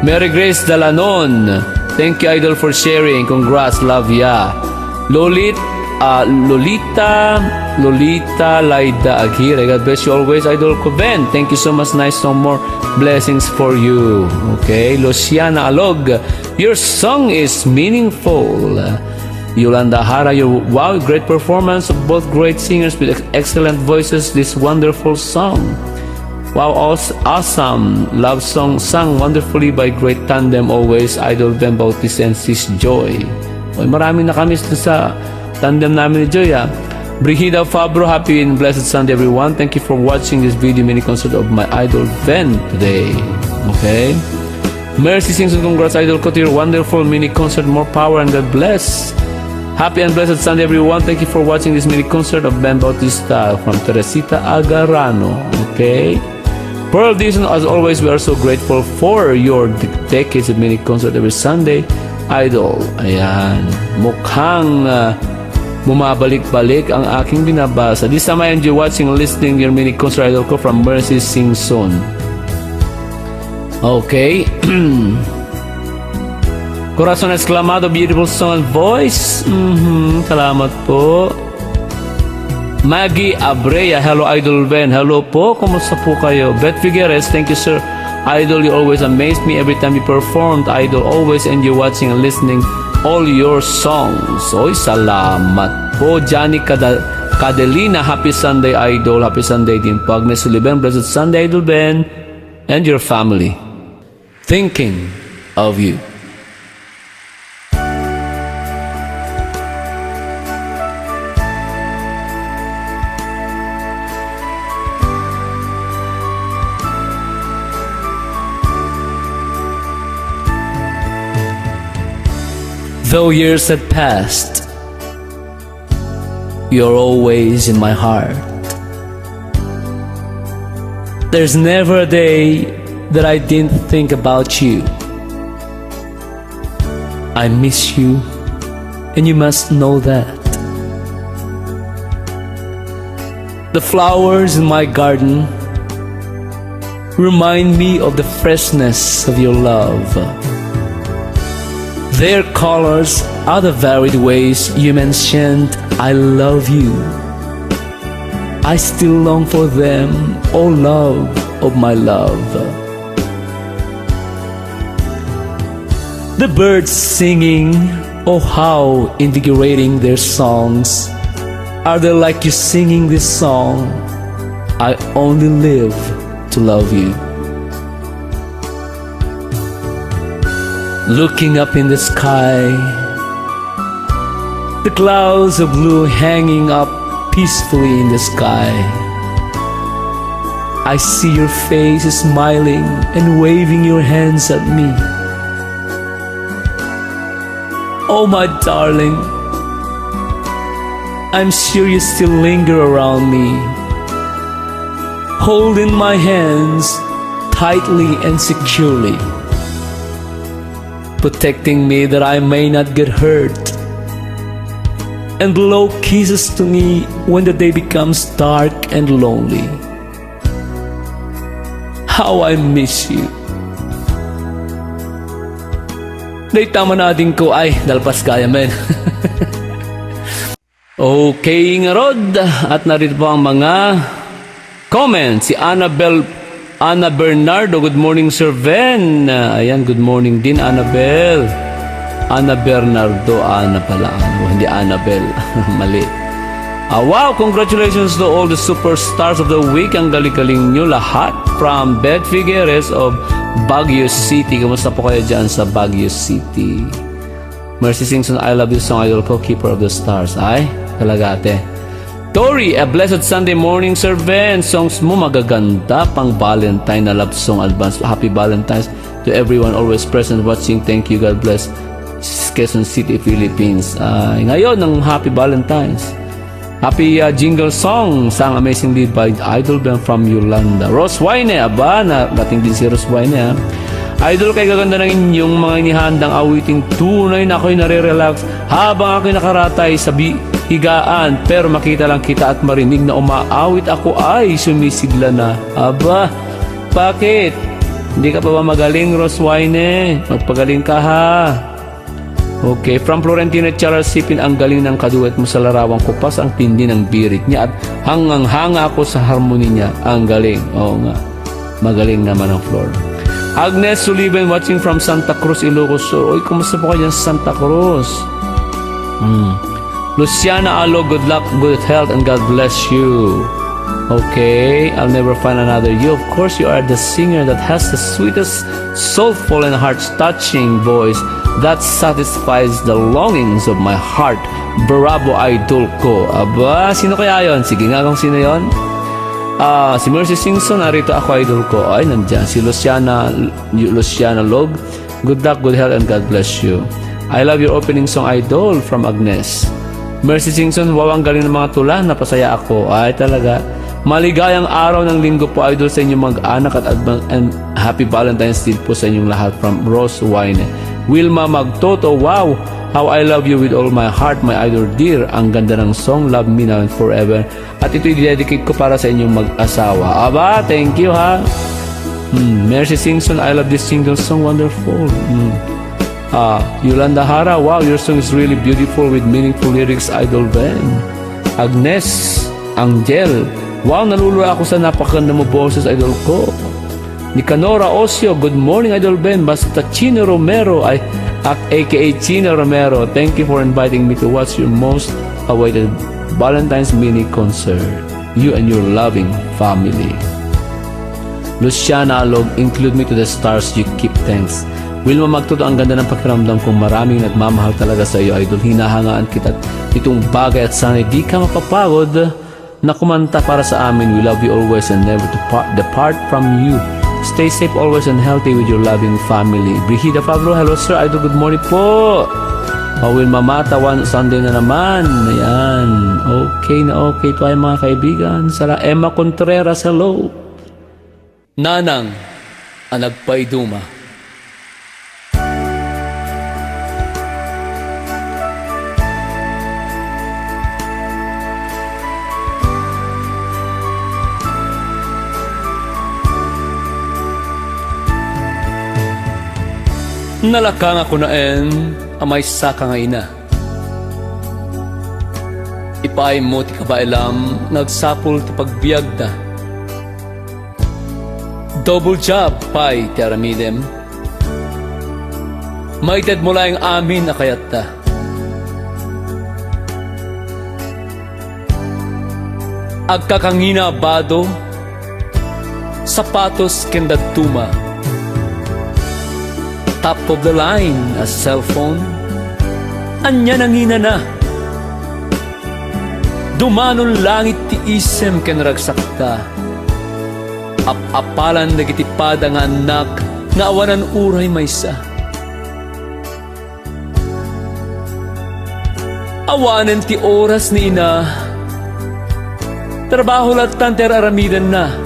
Mary Grace Dalanon, thank you, Idol, for sharing. Congrats, love ya. Lolit, ah, Lolita Lolita Laida Aguirre. God bless you always, Idol Coven. Thank you so much. Nice song. More blessings for you. Okay. Luciana Alog, your song is meaningful. Yolanda Hara, your wow, great performance of both great singers with ex- excellent voices. This wonderful song. Wow, aws- awesome love song sung wonderfully by great tandem always, Idol Ben Bautista and Sis Joy. Oy, marami na kami sa tandem namin ni Joy, ah. Brigida Fabro, happy and blessed Sunday, everyone. Thank you for watching this video mini concert of my idol Ben today. Okay? Mercy Singson, congrats, idol ko, to your wonderful mini concert. More power and God bless. Happy and blessed Sunday, everyone. Thank you for watching this mini concert of Ben Bautista from Teresita Agarano. Okay? Pearl Dizon, as always, we are so grateful for your de- decades of mini concert every Sunday. Idol, ayan. Mukhang ah, bumabalik-balik ang aking binabasa. This time I enjoy watching and listening your mini concert, idol ko, from Mercy Singson. Okay. Corazon Exclamado, beautiful song and voice. Mhm, salamat po. Maggie Abrea, hello, Idol Ben. Hello po, kumusta po kayo? Beth Figueres, thank you, sir. Idol, you always amaze me every time you performed. Idol, always enjoy watching and listening all your songs. Oy, salamat po. Johnny Cada- Cadelina, happy Sunday, Idol. Happy Sunday din po. Agnes Sullivan, blessed Sunday, Idol Ben, and your family. Thinking of you. Though years have passed, you're always in my heart. There's never a day that I didn't think about you. I miss you, and you must know that. The flowers in my garden remind me of the freshness of your love. Their colors are the varied ways you mentioned "I love you." I still long for them, oh love of my love. The birds singing, oh how invigorating their songs. Are they like you singing this song? I only live to love you. Looking up in the sky, the clouds of blue hanging up peacefully in the sky. I see your face smiling and waving your hands at me. Oh, my darling, I'm sure you still linger around me, holding my hands tightly and securely, protecting me that I may not get hurt, and blow kisses to me when the day becomes dark and lonely. How I miss you. Dayta man ading ko ay nalpas gayam. Okay, ngarud, at narito po ang mga comment. Si Annabel, Ana Bernardo, "Good morning, Sir Ven." Ah, ayan, good morning din, Annabel. Ana Bernardo, Ana pala, Ana, hindi Annabel. Mali. Ah, wow, congratulations to all the superstars of the week. Ang galing-galing nyo lahat. From Beth Figueres of Baguio City. Kumusta po kayo dyan sa Baguio City? Mercy Singson, "I love you song, idol ko, Keeper of the Stars." Ay, talaga, ate. Tori, "A blessed Sunday morning, Sir Ven. Songs mo magaganda, pang Valentine na love song. Advance happy Valentine's to everyone always present watching. Thank you, God bless. Quezon City, Philippines." Ay, ngayon ang happy Valentine's. Happy, ah, jingle song, sang Amazing Lead by Idol Ben from Yolanda. Rose Wayne, aba, na, dating din si Rose Wayne, ah. Idol, kay gaganda ng inyong mga inihandang awiting, tunay na ako'y nare-relax habang ako'y nakaratay sa bi-, higaan, pero makita lang kita at marinig na umaawit, ako ay sumisigla na. Aba, bakit? Hindi ka pa ba magaling, Rose Wayne? Magpagaling ka, ha? Okay, from Florentino Charles Sipin, "Ang galing ng kaduet mo sa larawan ko, pas ang tindi ng birit niya at hangang-hanga ako sa harmony niya." Ang galing. Oo nga. Magaling naman ang Flor. Agnes Sullivan, watching from Santa Cruz, Ilocos Sur. Oy, kumusta po kayo dyan sa Santa Cruz? Hmm. Luciana Alo, good luck, good health, and God bless you. Okay, I'll never find another you. Of course, you are the singer that has the sweetest, soulful, and heart-touching voice that satisfies the longings of my heart. Bravo, idol ko. Aba, sino kaya yon? Sige nga kung sino yon. Ah, si Mercy Singson, "Arito ako, idol ko." Ay, nandiyan. Si Luciana, Luciana Log, "Good luck, good health, and God bless you." "I love your opening song, idol," from Agnes. Mercy Singson, "Wow, ang galing ng mga tula, napasaya ako." Ay, talaga. "Maligayang araw ng linggo po, idol, sa inyong mag-anak at advan-, and happy Valentine's Day po sa inyong lahat," from Rose Wine. Wilma Magtoto, "Wow, how I love you with all my heart, my idol dear." Ang ganda ng song, "Love Me Now and Forever." At ito i-dedicate ko para sa inyong mag-asawa. Aba, thank you, ha. Hmm, Mercy Singson, "I love this single song, wonderful." Hmm. Ah, Yolanda Hara, "Wow, your song is really beautiful with meaningful lyrics, Idol Ben." Agnes Angel, "Wow, naluluha ako sa napakaganda mo boses, idol ko." Nicanora Osio, "Good morning, Idol Ben." Basta Chino Romero, ay, ak-, A K A Chino Romero, "Thank you for inviting me to watch your most awaited Valentine's mini concert. You and your loving family." Luciana Alog, "Include me to the stars you keep, thanks." Wilma Magtoto, "Ang ganda ng pakiramdam kong maraming nagmamahal talaga sa iyo, idol. Hinahangaan kita nitong bagay at sana'y di ka mapapagod na kumanta para sa amin. We love you always and never to part, depart from you. Stay safe always and healthy with your loving family." Brigida Fabro, "Hello, sir. Idol, good morning po." Pawil mamata, one Sunday na naman. Ayan. Okay na okay tayo, mga kaibigan. Sara Emma Contreras, hello. Nanang a nagpaiduma. Nalaka nga kunaen a maysaka nga ina. Ipaaymo ti kabaelam nga agsapul ti pagbiagda. Double job pay ti aramidem. Maitedmo laeng amin a kayatta. Agkakangina a bado, sapatos ken dadduma. Top of the line a cellphone. Ania nanginana? Dumanon langit ti isem ken ragsakta. Ap-apalan dagiti pada nga annak nga awanan uray maysa. Awanen ti oras ni ina. Trabaho lattan ti ar-aramidenna.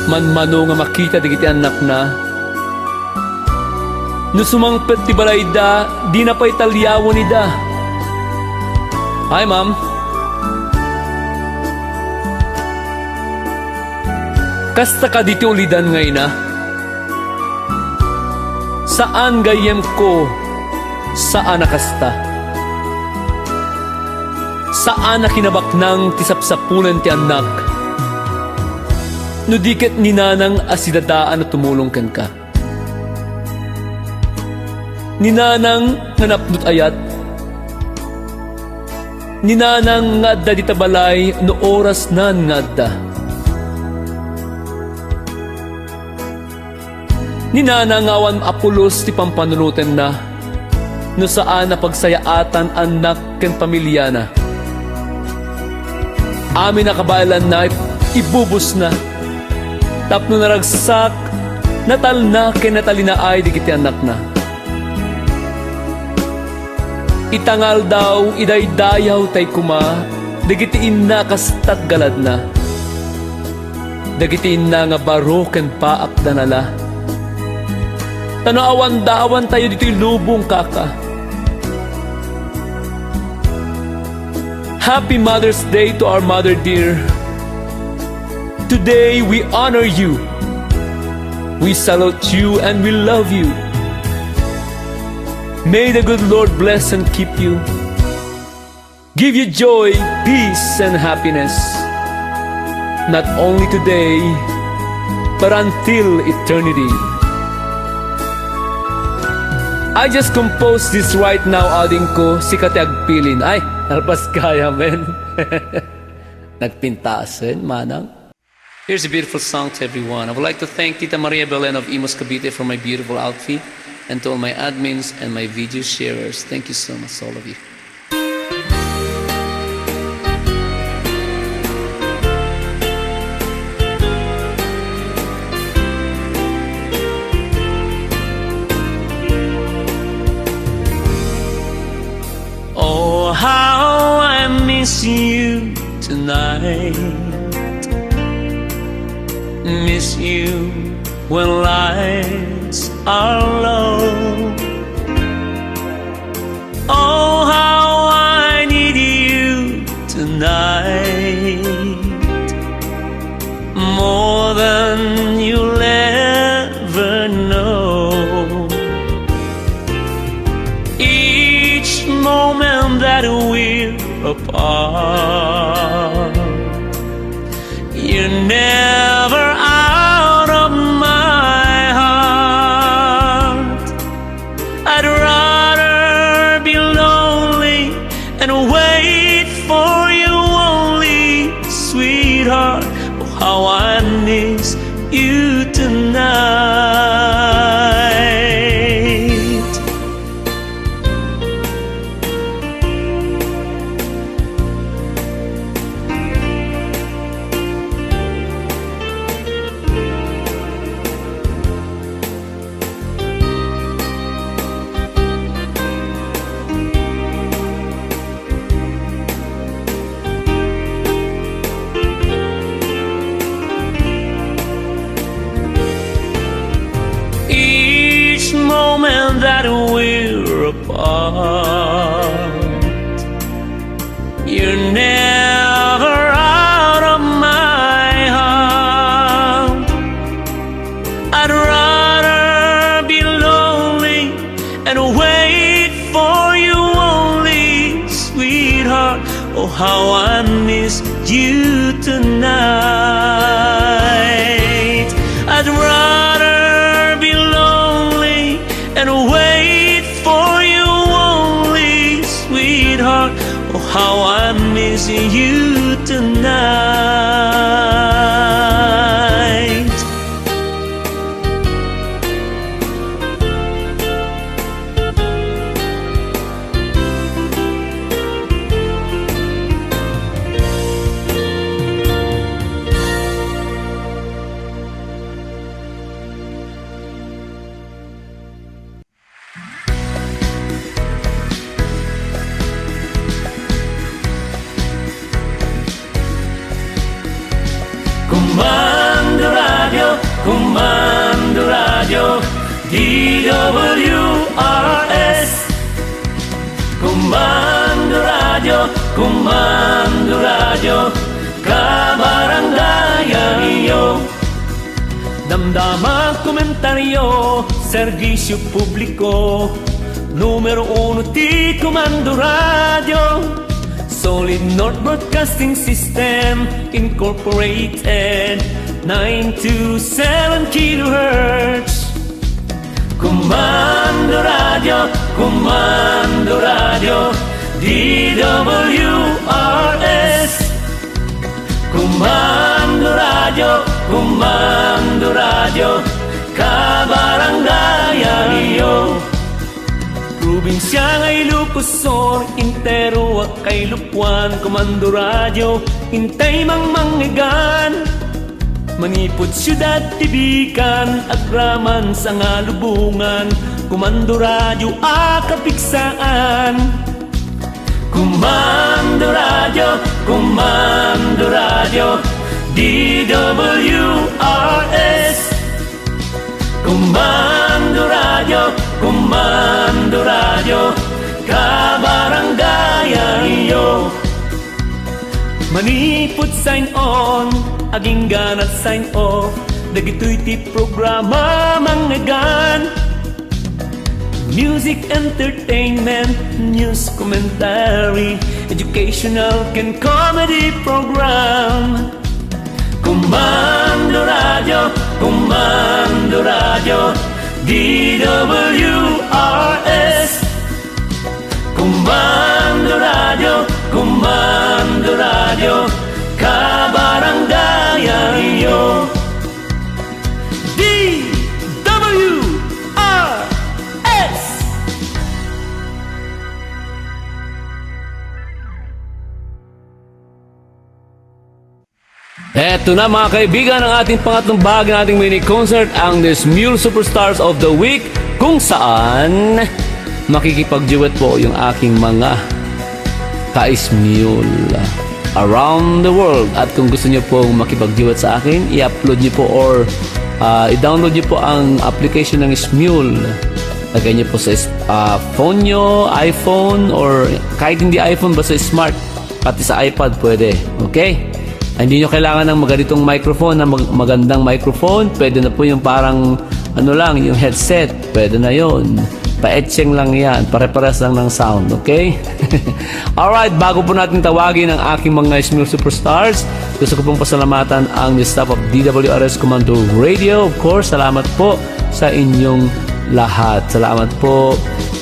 Manmano nga makita dagiti annakna. No sumangpet ti balayda, dina pay taliawen ida. Hi, ma'am. Kasta kadi ti ulidan nga ina? Saan gayyemko, saan a kasta. Saan a kinabaknang ti sapsapulen ti annak. No di ket ni nanang a sidadaan a tumulong kenka. Ni nanang nga napnot ayat. Ni nanang nga adda dita balay no orasnan nga adda. Ni nanang nga awan a pulos ti pampanunotenna no saan a pagsayaatan annak ken pamiliana. Amin a kabaelanna ibubusna tapno naragsak, natalna ken natalinaay dagiti annakna. Ita nga aldaw, idaydayaw tay koma dagiti inna a kastat galadna. Dagiti inna nga baro ken paak da nala. Ta no awan da, awan tayo ditoy lubong, kaka. Happy Mother's Day to our mother dear. Today we honor you. We salute you and we love you. May the good Lord bless and keep you, give you joy, peace, and happiness, not only today, but until eternity. I just composed this right now, adingko, sika ti agpilin. Ay, nalpas kaya, men. Nagpintasen, manang. Here's a beautiful song to everyone. I would like to thank Tita Maria Belen of Imus, Cavite for my beautiful outfit, and to all my admins and my video sharers. Thank you so much, all of you. Oh, how I miss you tonight. Miss you when lights are low. Oh, how I need you tonight, more than you'll ever know. Each moment that we're apart, you're never out of my heart. I'd rather be lonely and wait for you only, sweetheart. Oh, how I miss you tonight. Each moment that we're apart, you're never out of my heart. I'd rather be lonely and wait for you only, sweetheart. Oh, how I miss you tonight. I'd rather be lonely and wait for you only, sweetheart. Oh, how I miss you tonight. Kumando Radio, Kumando Radio, D W R S. Kumando Radio, Kumando Radio, kabarangayan yo. Damdama, komentario, serbisyo publiko. Numero uno ti Kumando Radio. Solid North Broadcasting System Incorporated, nine two seven kilohertz. Kumando Radio, Kumando Radio, D W R S. Kumando Radio, Kumando Radio, kabarangayan yo. Probinsia nga Ilocos Sur, entero a kailupuan, Kumando Radio, intay mangmangngeggan. Manipud siudad ti Bican, agraman, Sanga, Lubongan, Kumando Radio a kapigsaan. Kumando Radio, Kumando Radio, D W R S. Kumando Radio, Kumando Radio, kabarangayan yo. Manipud sign on, agingga na sign off, dagitoy ti programa mangngeggan. D Music, entertainment, news, commentary, educational ken comedy program. Komando Radio, Komando Radio, D W R S. Komando Radio, Komando Radio, kabarangayanyo. D W R S. Eto na, mga kaibigan, ang ating pangatlong bahagi ng ating mini concert, ang The Smule Superstars of the Week, kung saan makikipag-duet po yung aking mga ka-Smule around the world. At kung gusto niyo pong makipag-duet sa akin, i-upload niyo po or, ah, i-download niyo po ang application ng Smule. Lagay niyo po sa is-, ah, phone niyo, iPhone, or kahit hindi iPhone, basta smart. Pati sa iPad pwede. Okay? Hindi nyo kailangan ng maganitong microphone, na mag-, magandang microphone. Pwede na po yung parang, ano lang, yung headset. Pwede na yon. Paetseng lang yan. Pare-pares lang ng sound. Okay? Alright, bago po natin tawagin ang aking mga Smule Superstars, gusto ko pong pasalamatan ang staff of D W R S Komando Radio. Of course, salamat po sa inyong lahat. Salamat po,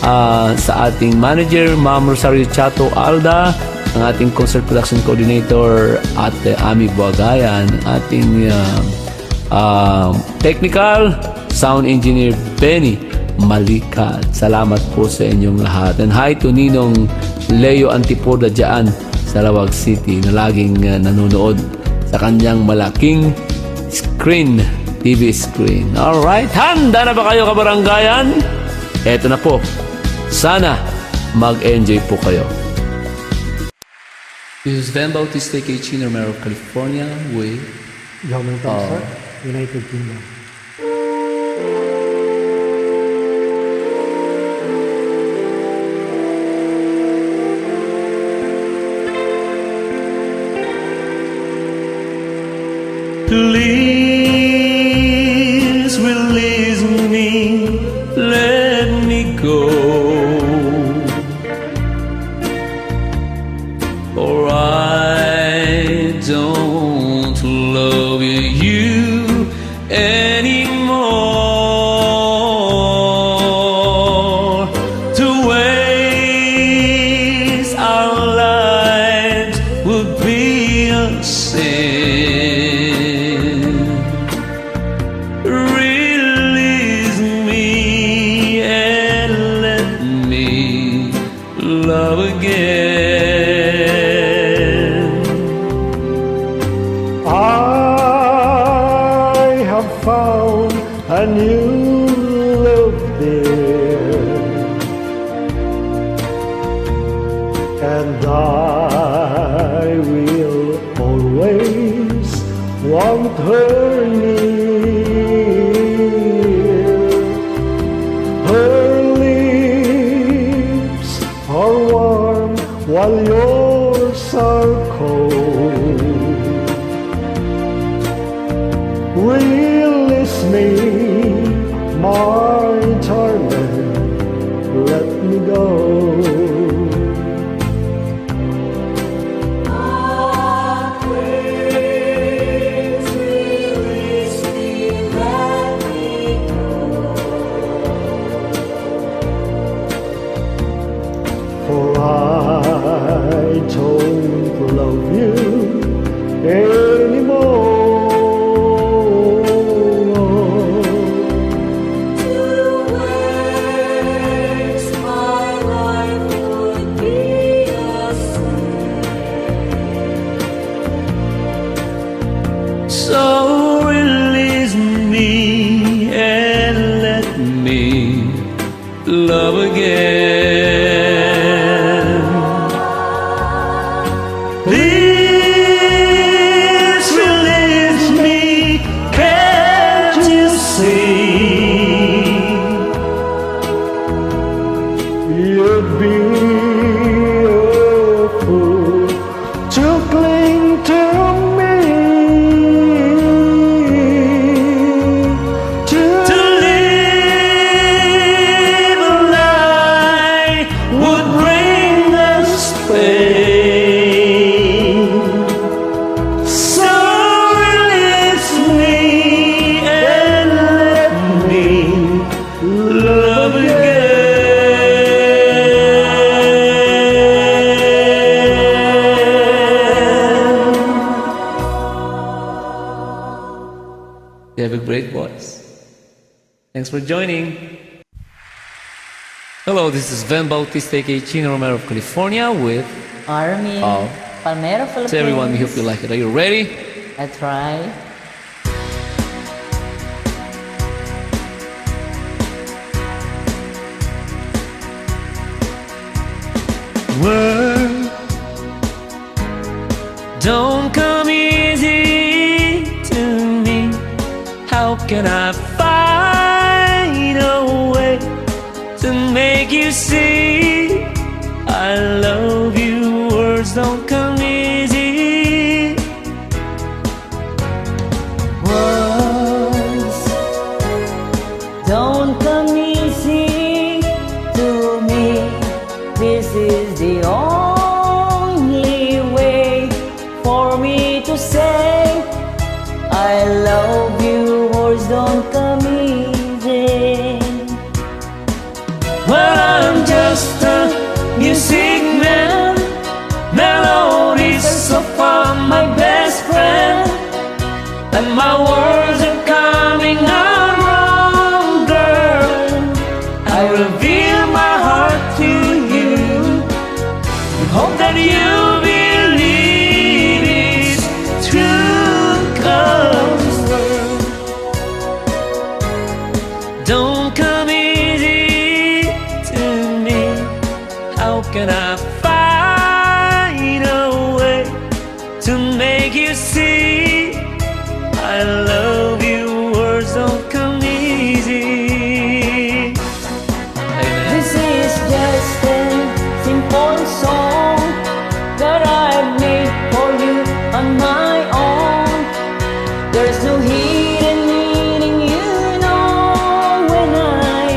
ah, sa ating manager, Ma'am Rosario Chato Alda, ang ating concert production coordinator, Ate Ami Buagayan, ating, ah, ah, technical sound engineer, Benny Malikat. Salamat po sa inyong lahat. And hi to Ninong Leo Antipoda dyan sa Laoag City na laging, ah, nanonood sa kanyang malaking screen, T V screen. Alright, handa na ba kayo, kabarangayan? Eto na po. Sana mag-enjoy po kayo. This is Van Bautista, K G, Romero, California, with John Mendoza, United Kingdom. Please release me, let me go. For I don't love you anymore. To waste our lives would be a sin. Release me and let me love again. I have found a new love, dear, and I will always want her near. Her lips are warm while yours are cold. Release me, my darling, let me go. For I don't love you anymore. To waste my life would be a sin. So release me and let me love again. Please release me, can't you see? You'd be a fool to cling to me, to, to live a Thanks for joining. Hello, this is Van Bautista, A K A Chino Romero of California with Armin Oh. Palmero, Philippines. To everyone, we hope you like it. Are you ready? I try. World, don't come easy to me. How can I find a way to make you see I love you? Words don't come easy. Words don't come easy to me. This is the only way for me to say I love you. Words don't come easy. Well, I'm just a music man. Melodies are for my best friend. And my words are coming out wrong, girl. I reveal my heart to you. And hope that you believe it's true, 'cause don't come easy to me. How can I find a way to make you see I love you? Words don't come easy. Amen. This is just a simple song that I made for you on my own. There's no hidden meaning, you know, when I,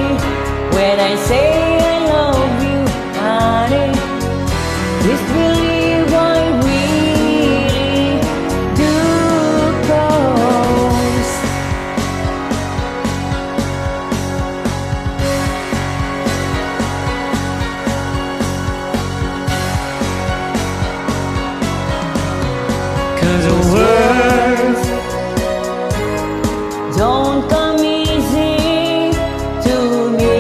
when I say I love you, honey. Please believe I really do, 'cause 'Cause the words don't come easy to me.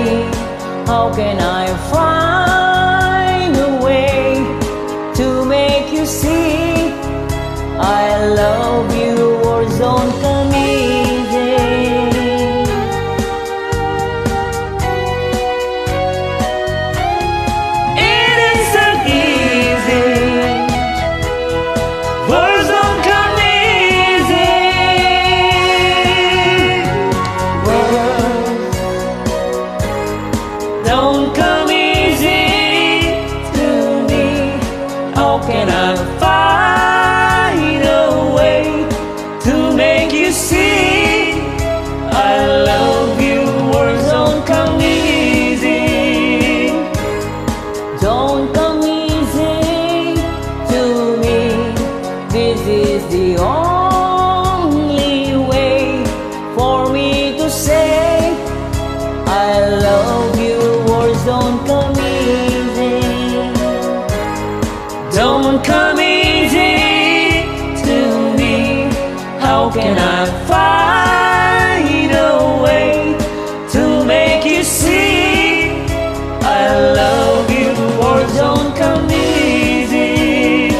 How can I find a way to make you see I love you? Words don't come easy. It isn't easy. Words don't come easy. Words don't come easy to me. How can I find a way to make you see I love you? Words don't come easy. Don't come easy to me. This is the only way for me to say I love you. Words don't come easy. Don't come easy to me. How can I find a way to make you see I love you? Words don't come easy.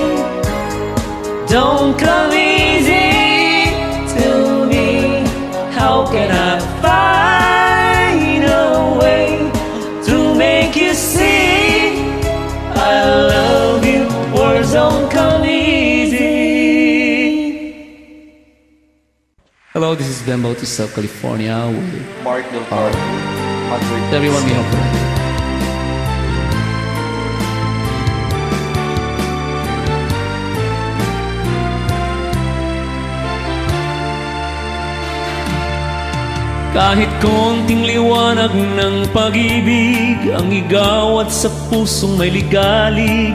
Don't come easy to me. How can I find a way to make you see I love you? Words don't come easy. Hello, this is Ben Bautista of California with Mark Del Carmen, Madrid. Everyone, we hope you like it. Kahit konting liwanag ng pag-ibig ang igawad sa pusong may ligalig,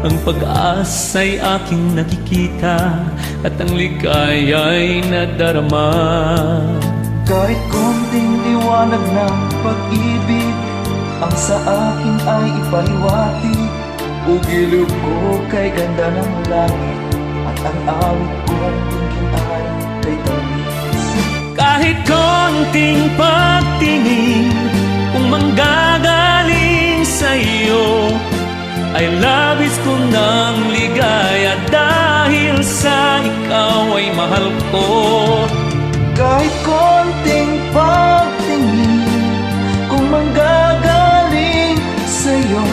ang pag-asa'y aking nakikita at ang ligaya'y nadarama. Kahit konting liwanag ng pag-ibig ang sa akin ay ipaliwanag, ugilog ko kay ganda ng langit at ang awit kong dinggin ay kay tamis. Kahit konting pagti- Ay labis ko nang ligaya dahil sa ikaw ay mahal ko. Kahit konting pagtingin, kung manggagaling sa'yo,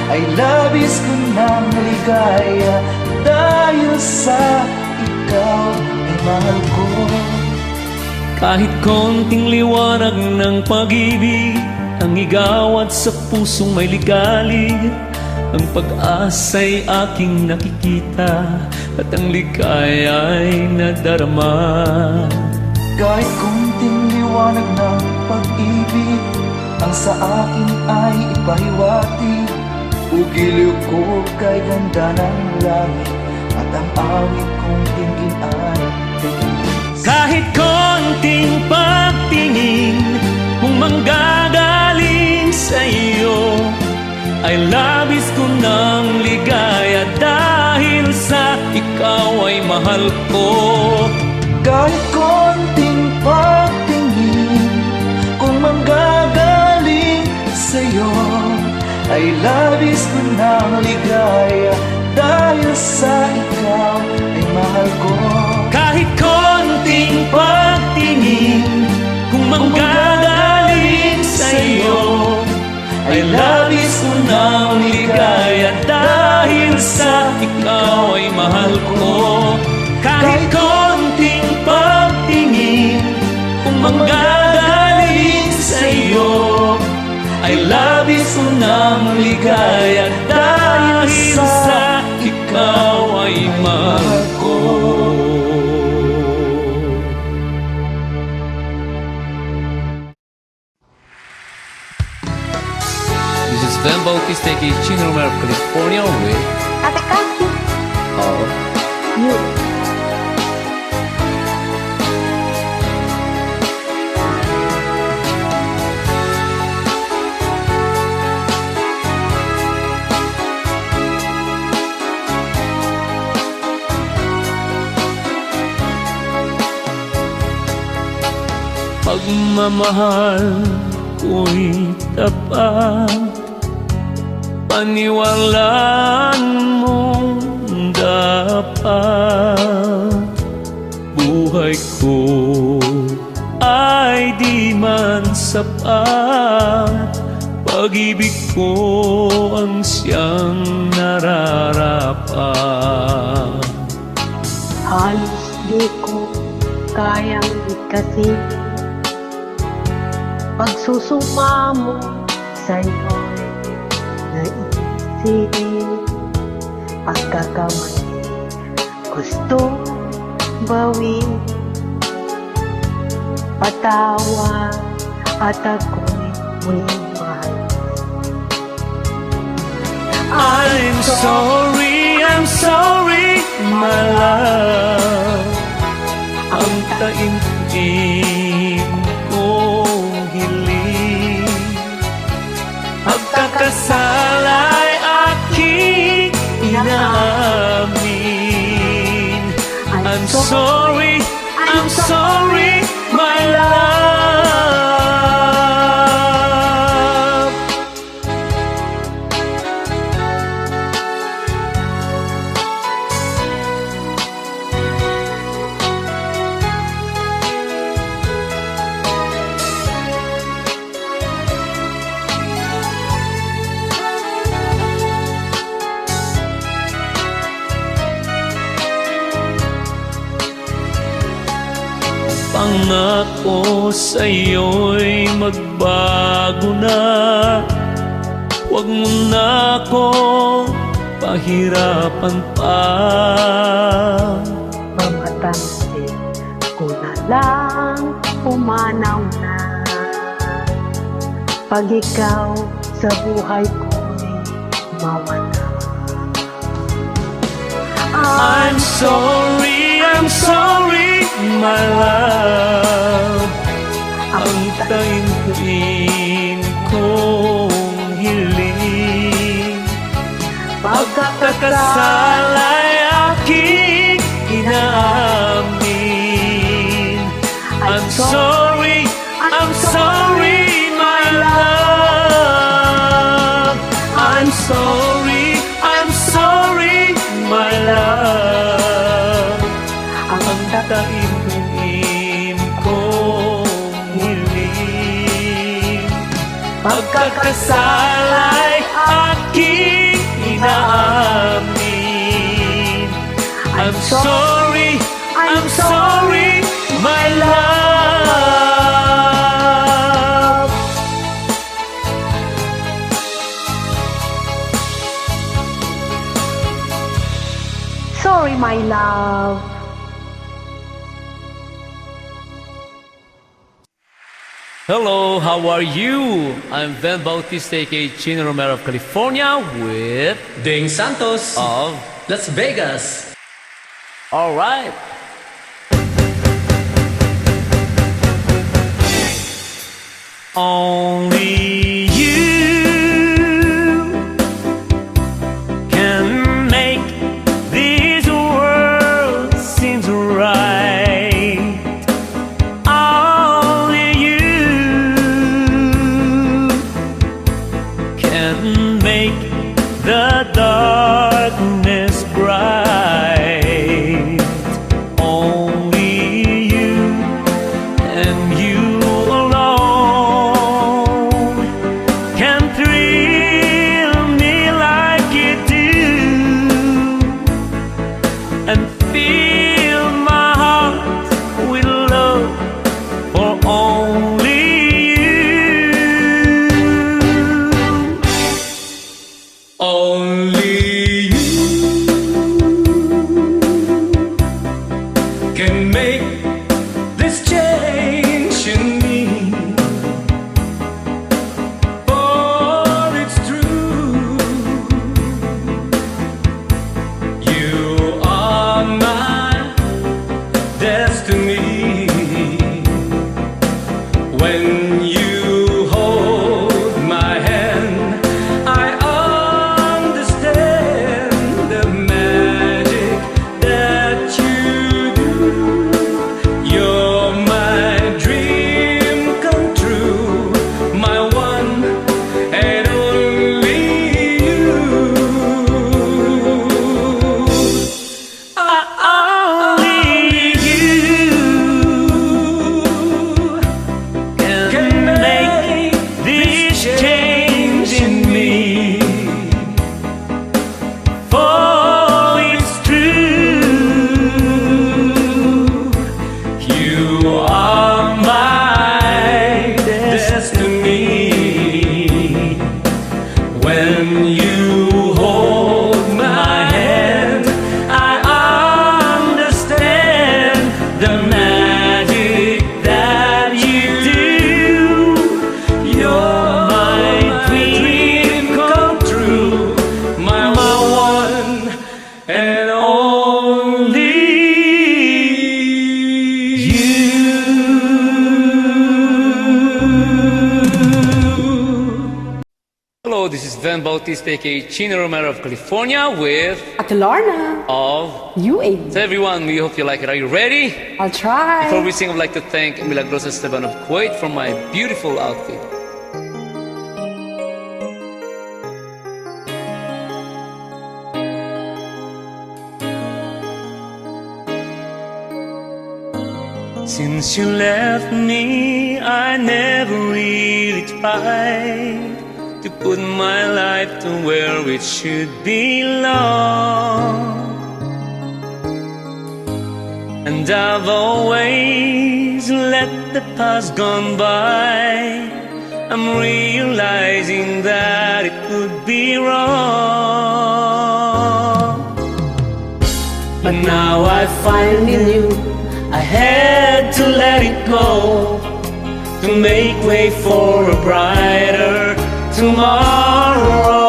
ay labis ko nang ligaya dahil sa ikaw ay mahal ko. Kahit konting liwanag ng pag-ibig ang igawad sa pusong may ligalig, ang pag-asa'y aking nakikita at ang ligaya'y nadarama. Kahit konting liwanag ng pag-ibig ang sa akin ay ipahiwatig, ugiliw ko kay ganda ng langit at ang awit kong tingin ay Kahit konting pagtingin kung manggagaling sa iyo, ay labis ko nang ligaya dahil sa ikaw ay mahal ko. Kahit konting pagtingin kung manggagaling sa'yo, ay labis ko nang ligaya dahil sa ikaw ay mahal ko. Kahit konting pagtingin kung manggagaling sa'yo, ay labis ko nang ligaya dahil sa ikaw ay mahal ko. Kahit konting pagtingin kung manggagaling sa'yo, ay labis ko nang ligaya dahil sa ikaw ay mahal ko. This is Van Bautista, A K A Chino Romero of California with Ate Cassie. Of you. Pagmamahal ko'y tapat, paniwalaan mong dapat. Buhay ko ay di man sapat, pag-ibig ko ang siyang nararapat. Halos di ko kayang kasi pagsusumamo sa'yo'y naisip. Pagkakamali gusto bawi. Patawad at ako'y muling mahal. I'm sorry, I'm sorry, my love. Ang taimtim kong hiling, pagkakasala'y aking inaamin. I'm sorry, I'm sorry, my love. Pangako sa'yo'y magbago na. Huwag mo na akong pahirapan pa. Mamatansin ko na lang pumanaw na. Pag ikaw sa buhay ko'y mawala. I'm sorry, I'm sorry, my love. Ang taimtim kong hiling, pagkakasala'y aking inaamin. I'm sorry, I'm sorry, my love. I'm sorry, Pagkakasala'y aking inaamin. I'm sorry, I'm sorry, my love. Sorry, my love. Hello, how are you? I'm Ven Bautista, A K A Chino Romero of California, with Ding Santos of Las Vegas. All right. Only you can make this world seems right. Only you can make the darkness bright. Only you and you alone can thrill me like you do and fill my heart with love for only you. Only you can make this change in me. For it's true, you are my destiny. When you hold my hand, I understand the magic that you do. You're my dream come true, my one and only you. Only you can make this change in me. For it's true, you are my destiny. When you hold my hand, I understand the magic that you do. You're my dream come true, my one and only you. Hello, this is Ven Bautista, A K A Chino Romero of California, with Ate Lorna of U A. So everyone, we hope you like it. Are you ready? I'll try. Before we sing, I'd like to thank Milagrosa Esteban of Kuwait for my beautiful outfit. Since you left me, I never really tried to put my life to where it should belong. And I've always let the past gone by. I'm realizing that it could be wrong. But now I finally knew I had to let it go to make way for a brighter tomorrow.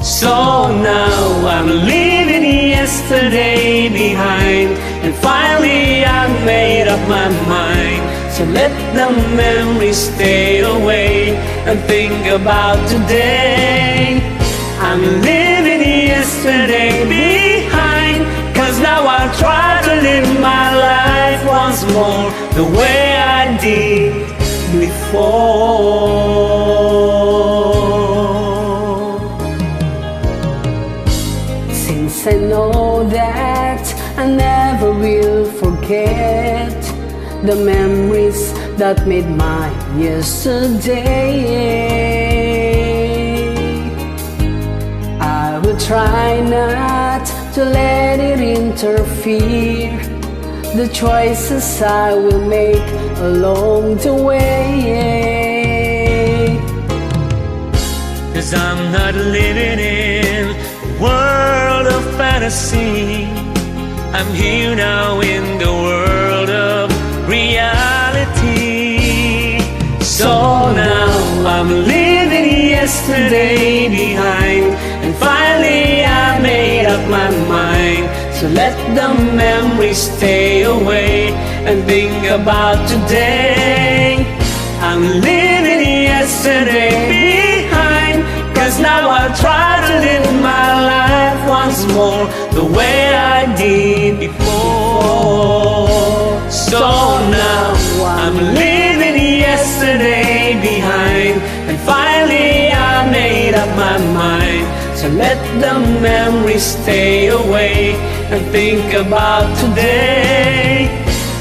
So now I'm leaving yesterday behind, and finally I made up my mind. So let the memories stay away and think about today. I'm leaving yesterday behind, 'cause now I'll try to live my life once more the way I did before. Since I know that I never will forget the memories that made my Yesterday, I will try not to let it interfere the choices I will make along the way. 'Cause I'm not living in a world of fantasy. I'm here now in the world of reality. So now I'm leaving yesterday behind, and finally I made up my mind. So let the memories stay away and think about today. I'm leaving yesterday behind, 'cause now I'll try to live my life once more the way I did before. So now I'm leaving yesterday behind, and finally I made up my mind. So let the memories stay away and think about today.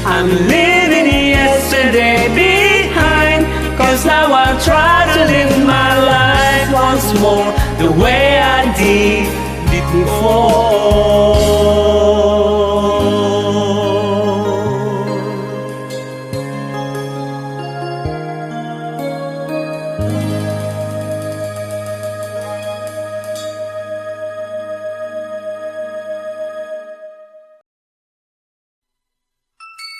I'm leaving yesterday behind, 'cause now I'll try to live my life once more the way I did before.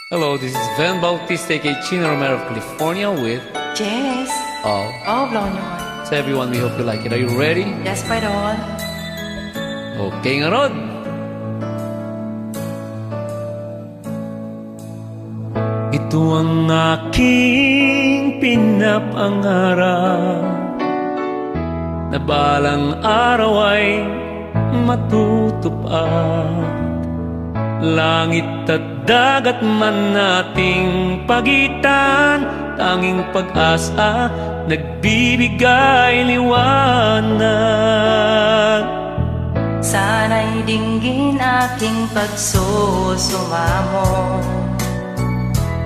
Hello, this is Van Bautista, aka Chino Romero of California with Jess. Oh. Oh, blow on your horn. So everyone, we hope you like it. Are you ready? Yes, Pay Doll. Okay, ngarud. Ito ang aking pinapangarap, na balang araw ay matutupad. Langit at dagat man ating pagitan, tanging pag-asa nagbibigay liwanag. Sana'y dinggin aking pagsusumamo.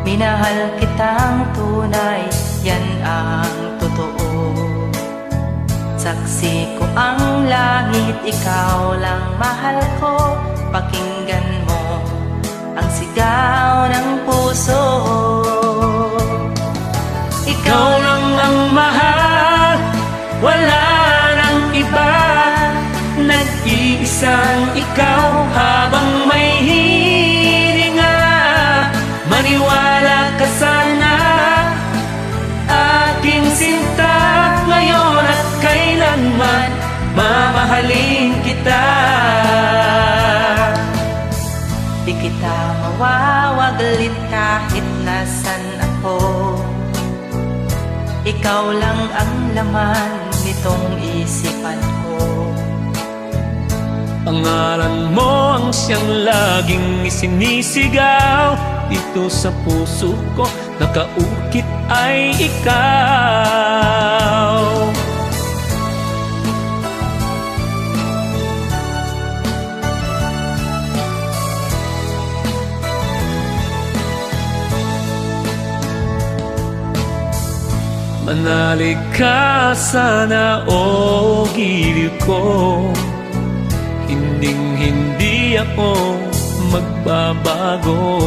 Minahal kitang tunay, yan ang totoo. Saksi ko ang langit, ikaw lang mahal ko. Pakinggan mo ang sigaw ng puso. Ikaw lang ang mahal, wala nang iba. Nag-iisang ikaw habang may hininga. Maniwala ka sana, aking sinta, ngayon at kailanman, mamahalin kita. Di kita mawawaglit kahit nasan ako. Ikaw lang ang laman nitong isipan ko. Pangalan mo ang siyang laging isinisigaw dito sa puso ko. Nakaukit ay ikaw. Manalig ka sana, o giliw ko, hinding-hindi ako magbabago.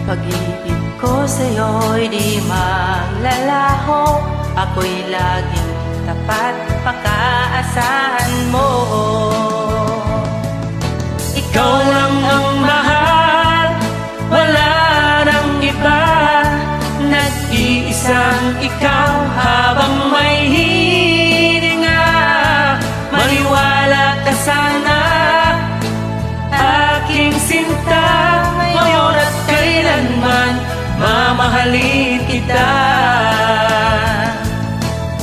Pag-ibig ko sa'yo'y di maglalaho, ako'y laging tapat, pakaasahan mo. Ikaw lang ang mahal, wala nang iba. Nag-iisang ikaw habang may hininga. Maniwala ka sana, aking sinta, ngayon at kailanman, mamahalin kita.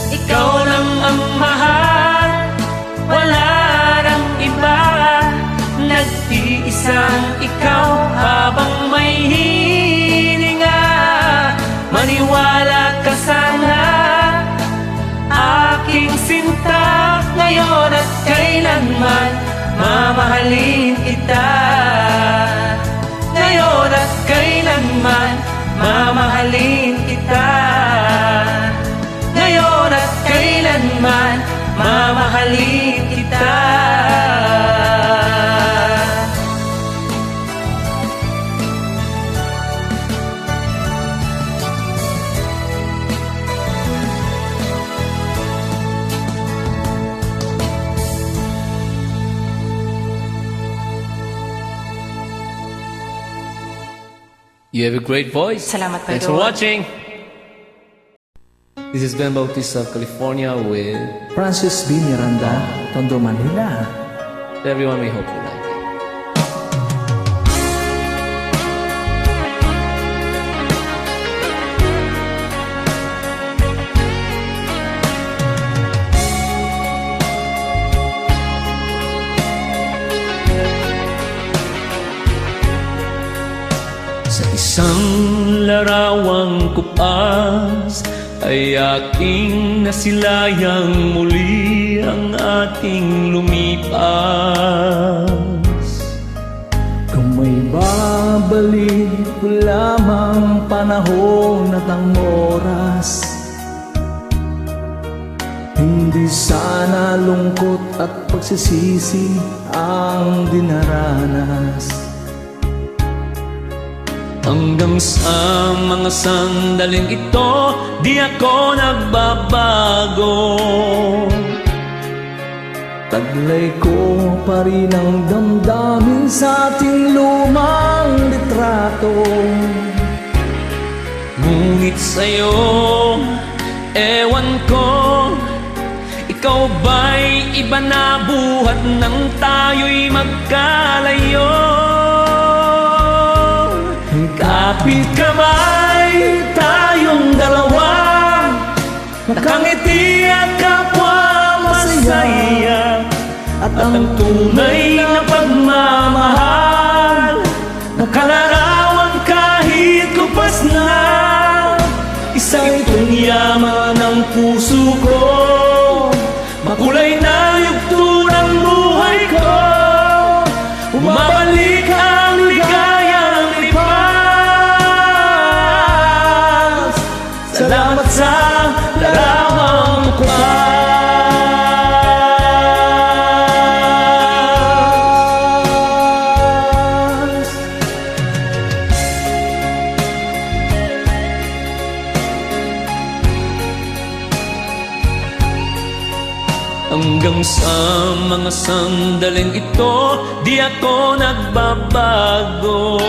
Ikaw lang ang mahal, wala nang iba. Nag-iisang ikaw habang may hininga. Maniwala ka sana, aking sinta, ngayon at kailanman, mamahalin kita. Ngayon at kailanman, Mamahalin kita, ngayon at kailanman, mamahalin kita. You have a great voice. Salamat, Thanks for Panginoon. Watching. This is Ben Bautista of California with Francis B. Miranda, Tondo, Manila. Everyone, we hope you like it. Sa isang larawang kupas ay aking nasilayang muli ang ating lumipas. Kung maibabalik ko lamang panahon at ang oras, hindi sana lungkot at pagsisisi ang dinaranas. Hanggang sa mga sandaling ito, di ako nagbabago. Taglay ko pa rin ang damdamin sa ating lumang litrato. Ngunit sa'yo, ewan ko, ikaw ba'y iba na buhat nang tayo'y magkalayo? Kapit kamay tayong dalawa, nakangiti at kapwa masaya, at ang tunay na pagmamahal nakalarawan kahit kupas na. Isa itong yaman ng puso ko. Makulay na yugto ng buhay ko. Bumabalik ang ligayang lipas. Salamat sa larawang kupas. Hanggang sa mga sandaling ito, di ako nagbabago.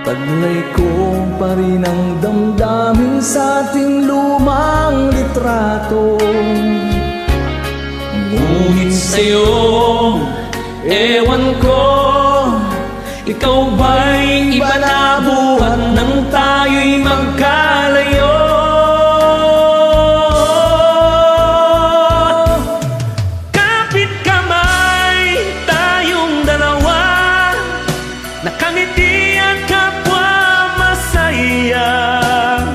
Taglay ko pa rin ang damdamin sa ating lumang litrato. Ngunit sa'yo, ewan ko, ikaw ba'y iba na buhat nang tayo'y magkalayo? Kapit kamay tayong dalawa, nakangiti at kapwa masaya.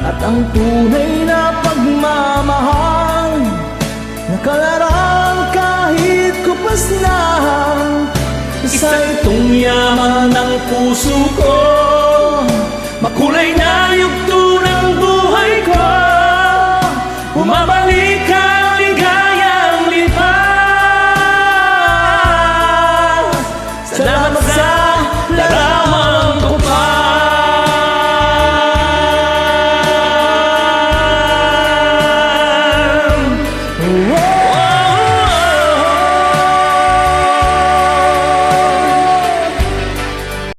At ang tunay na pagmamahal nakalarawan kahit kupas na. Isa itong yaman ng puso ko.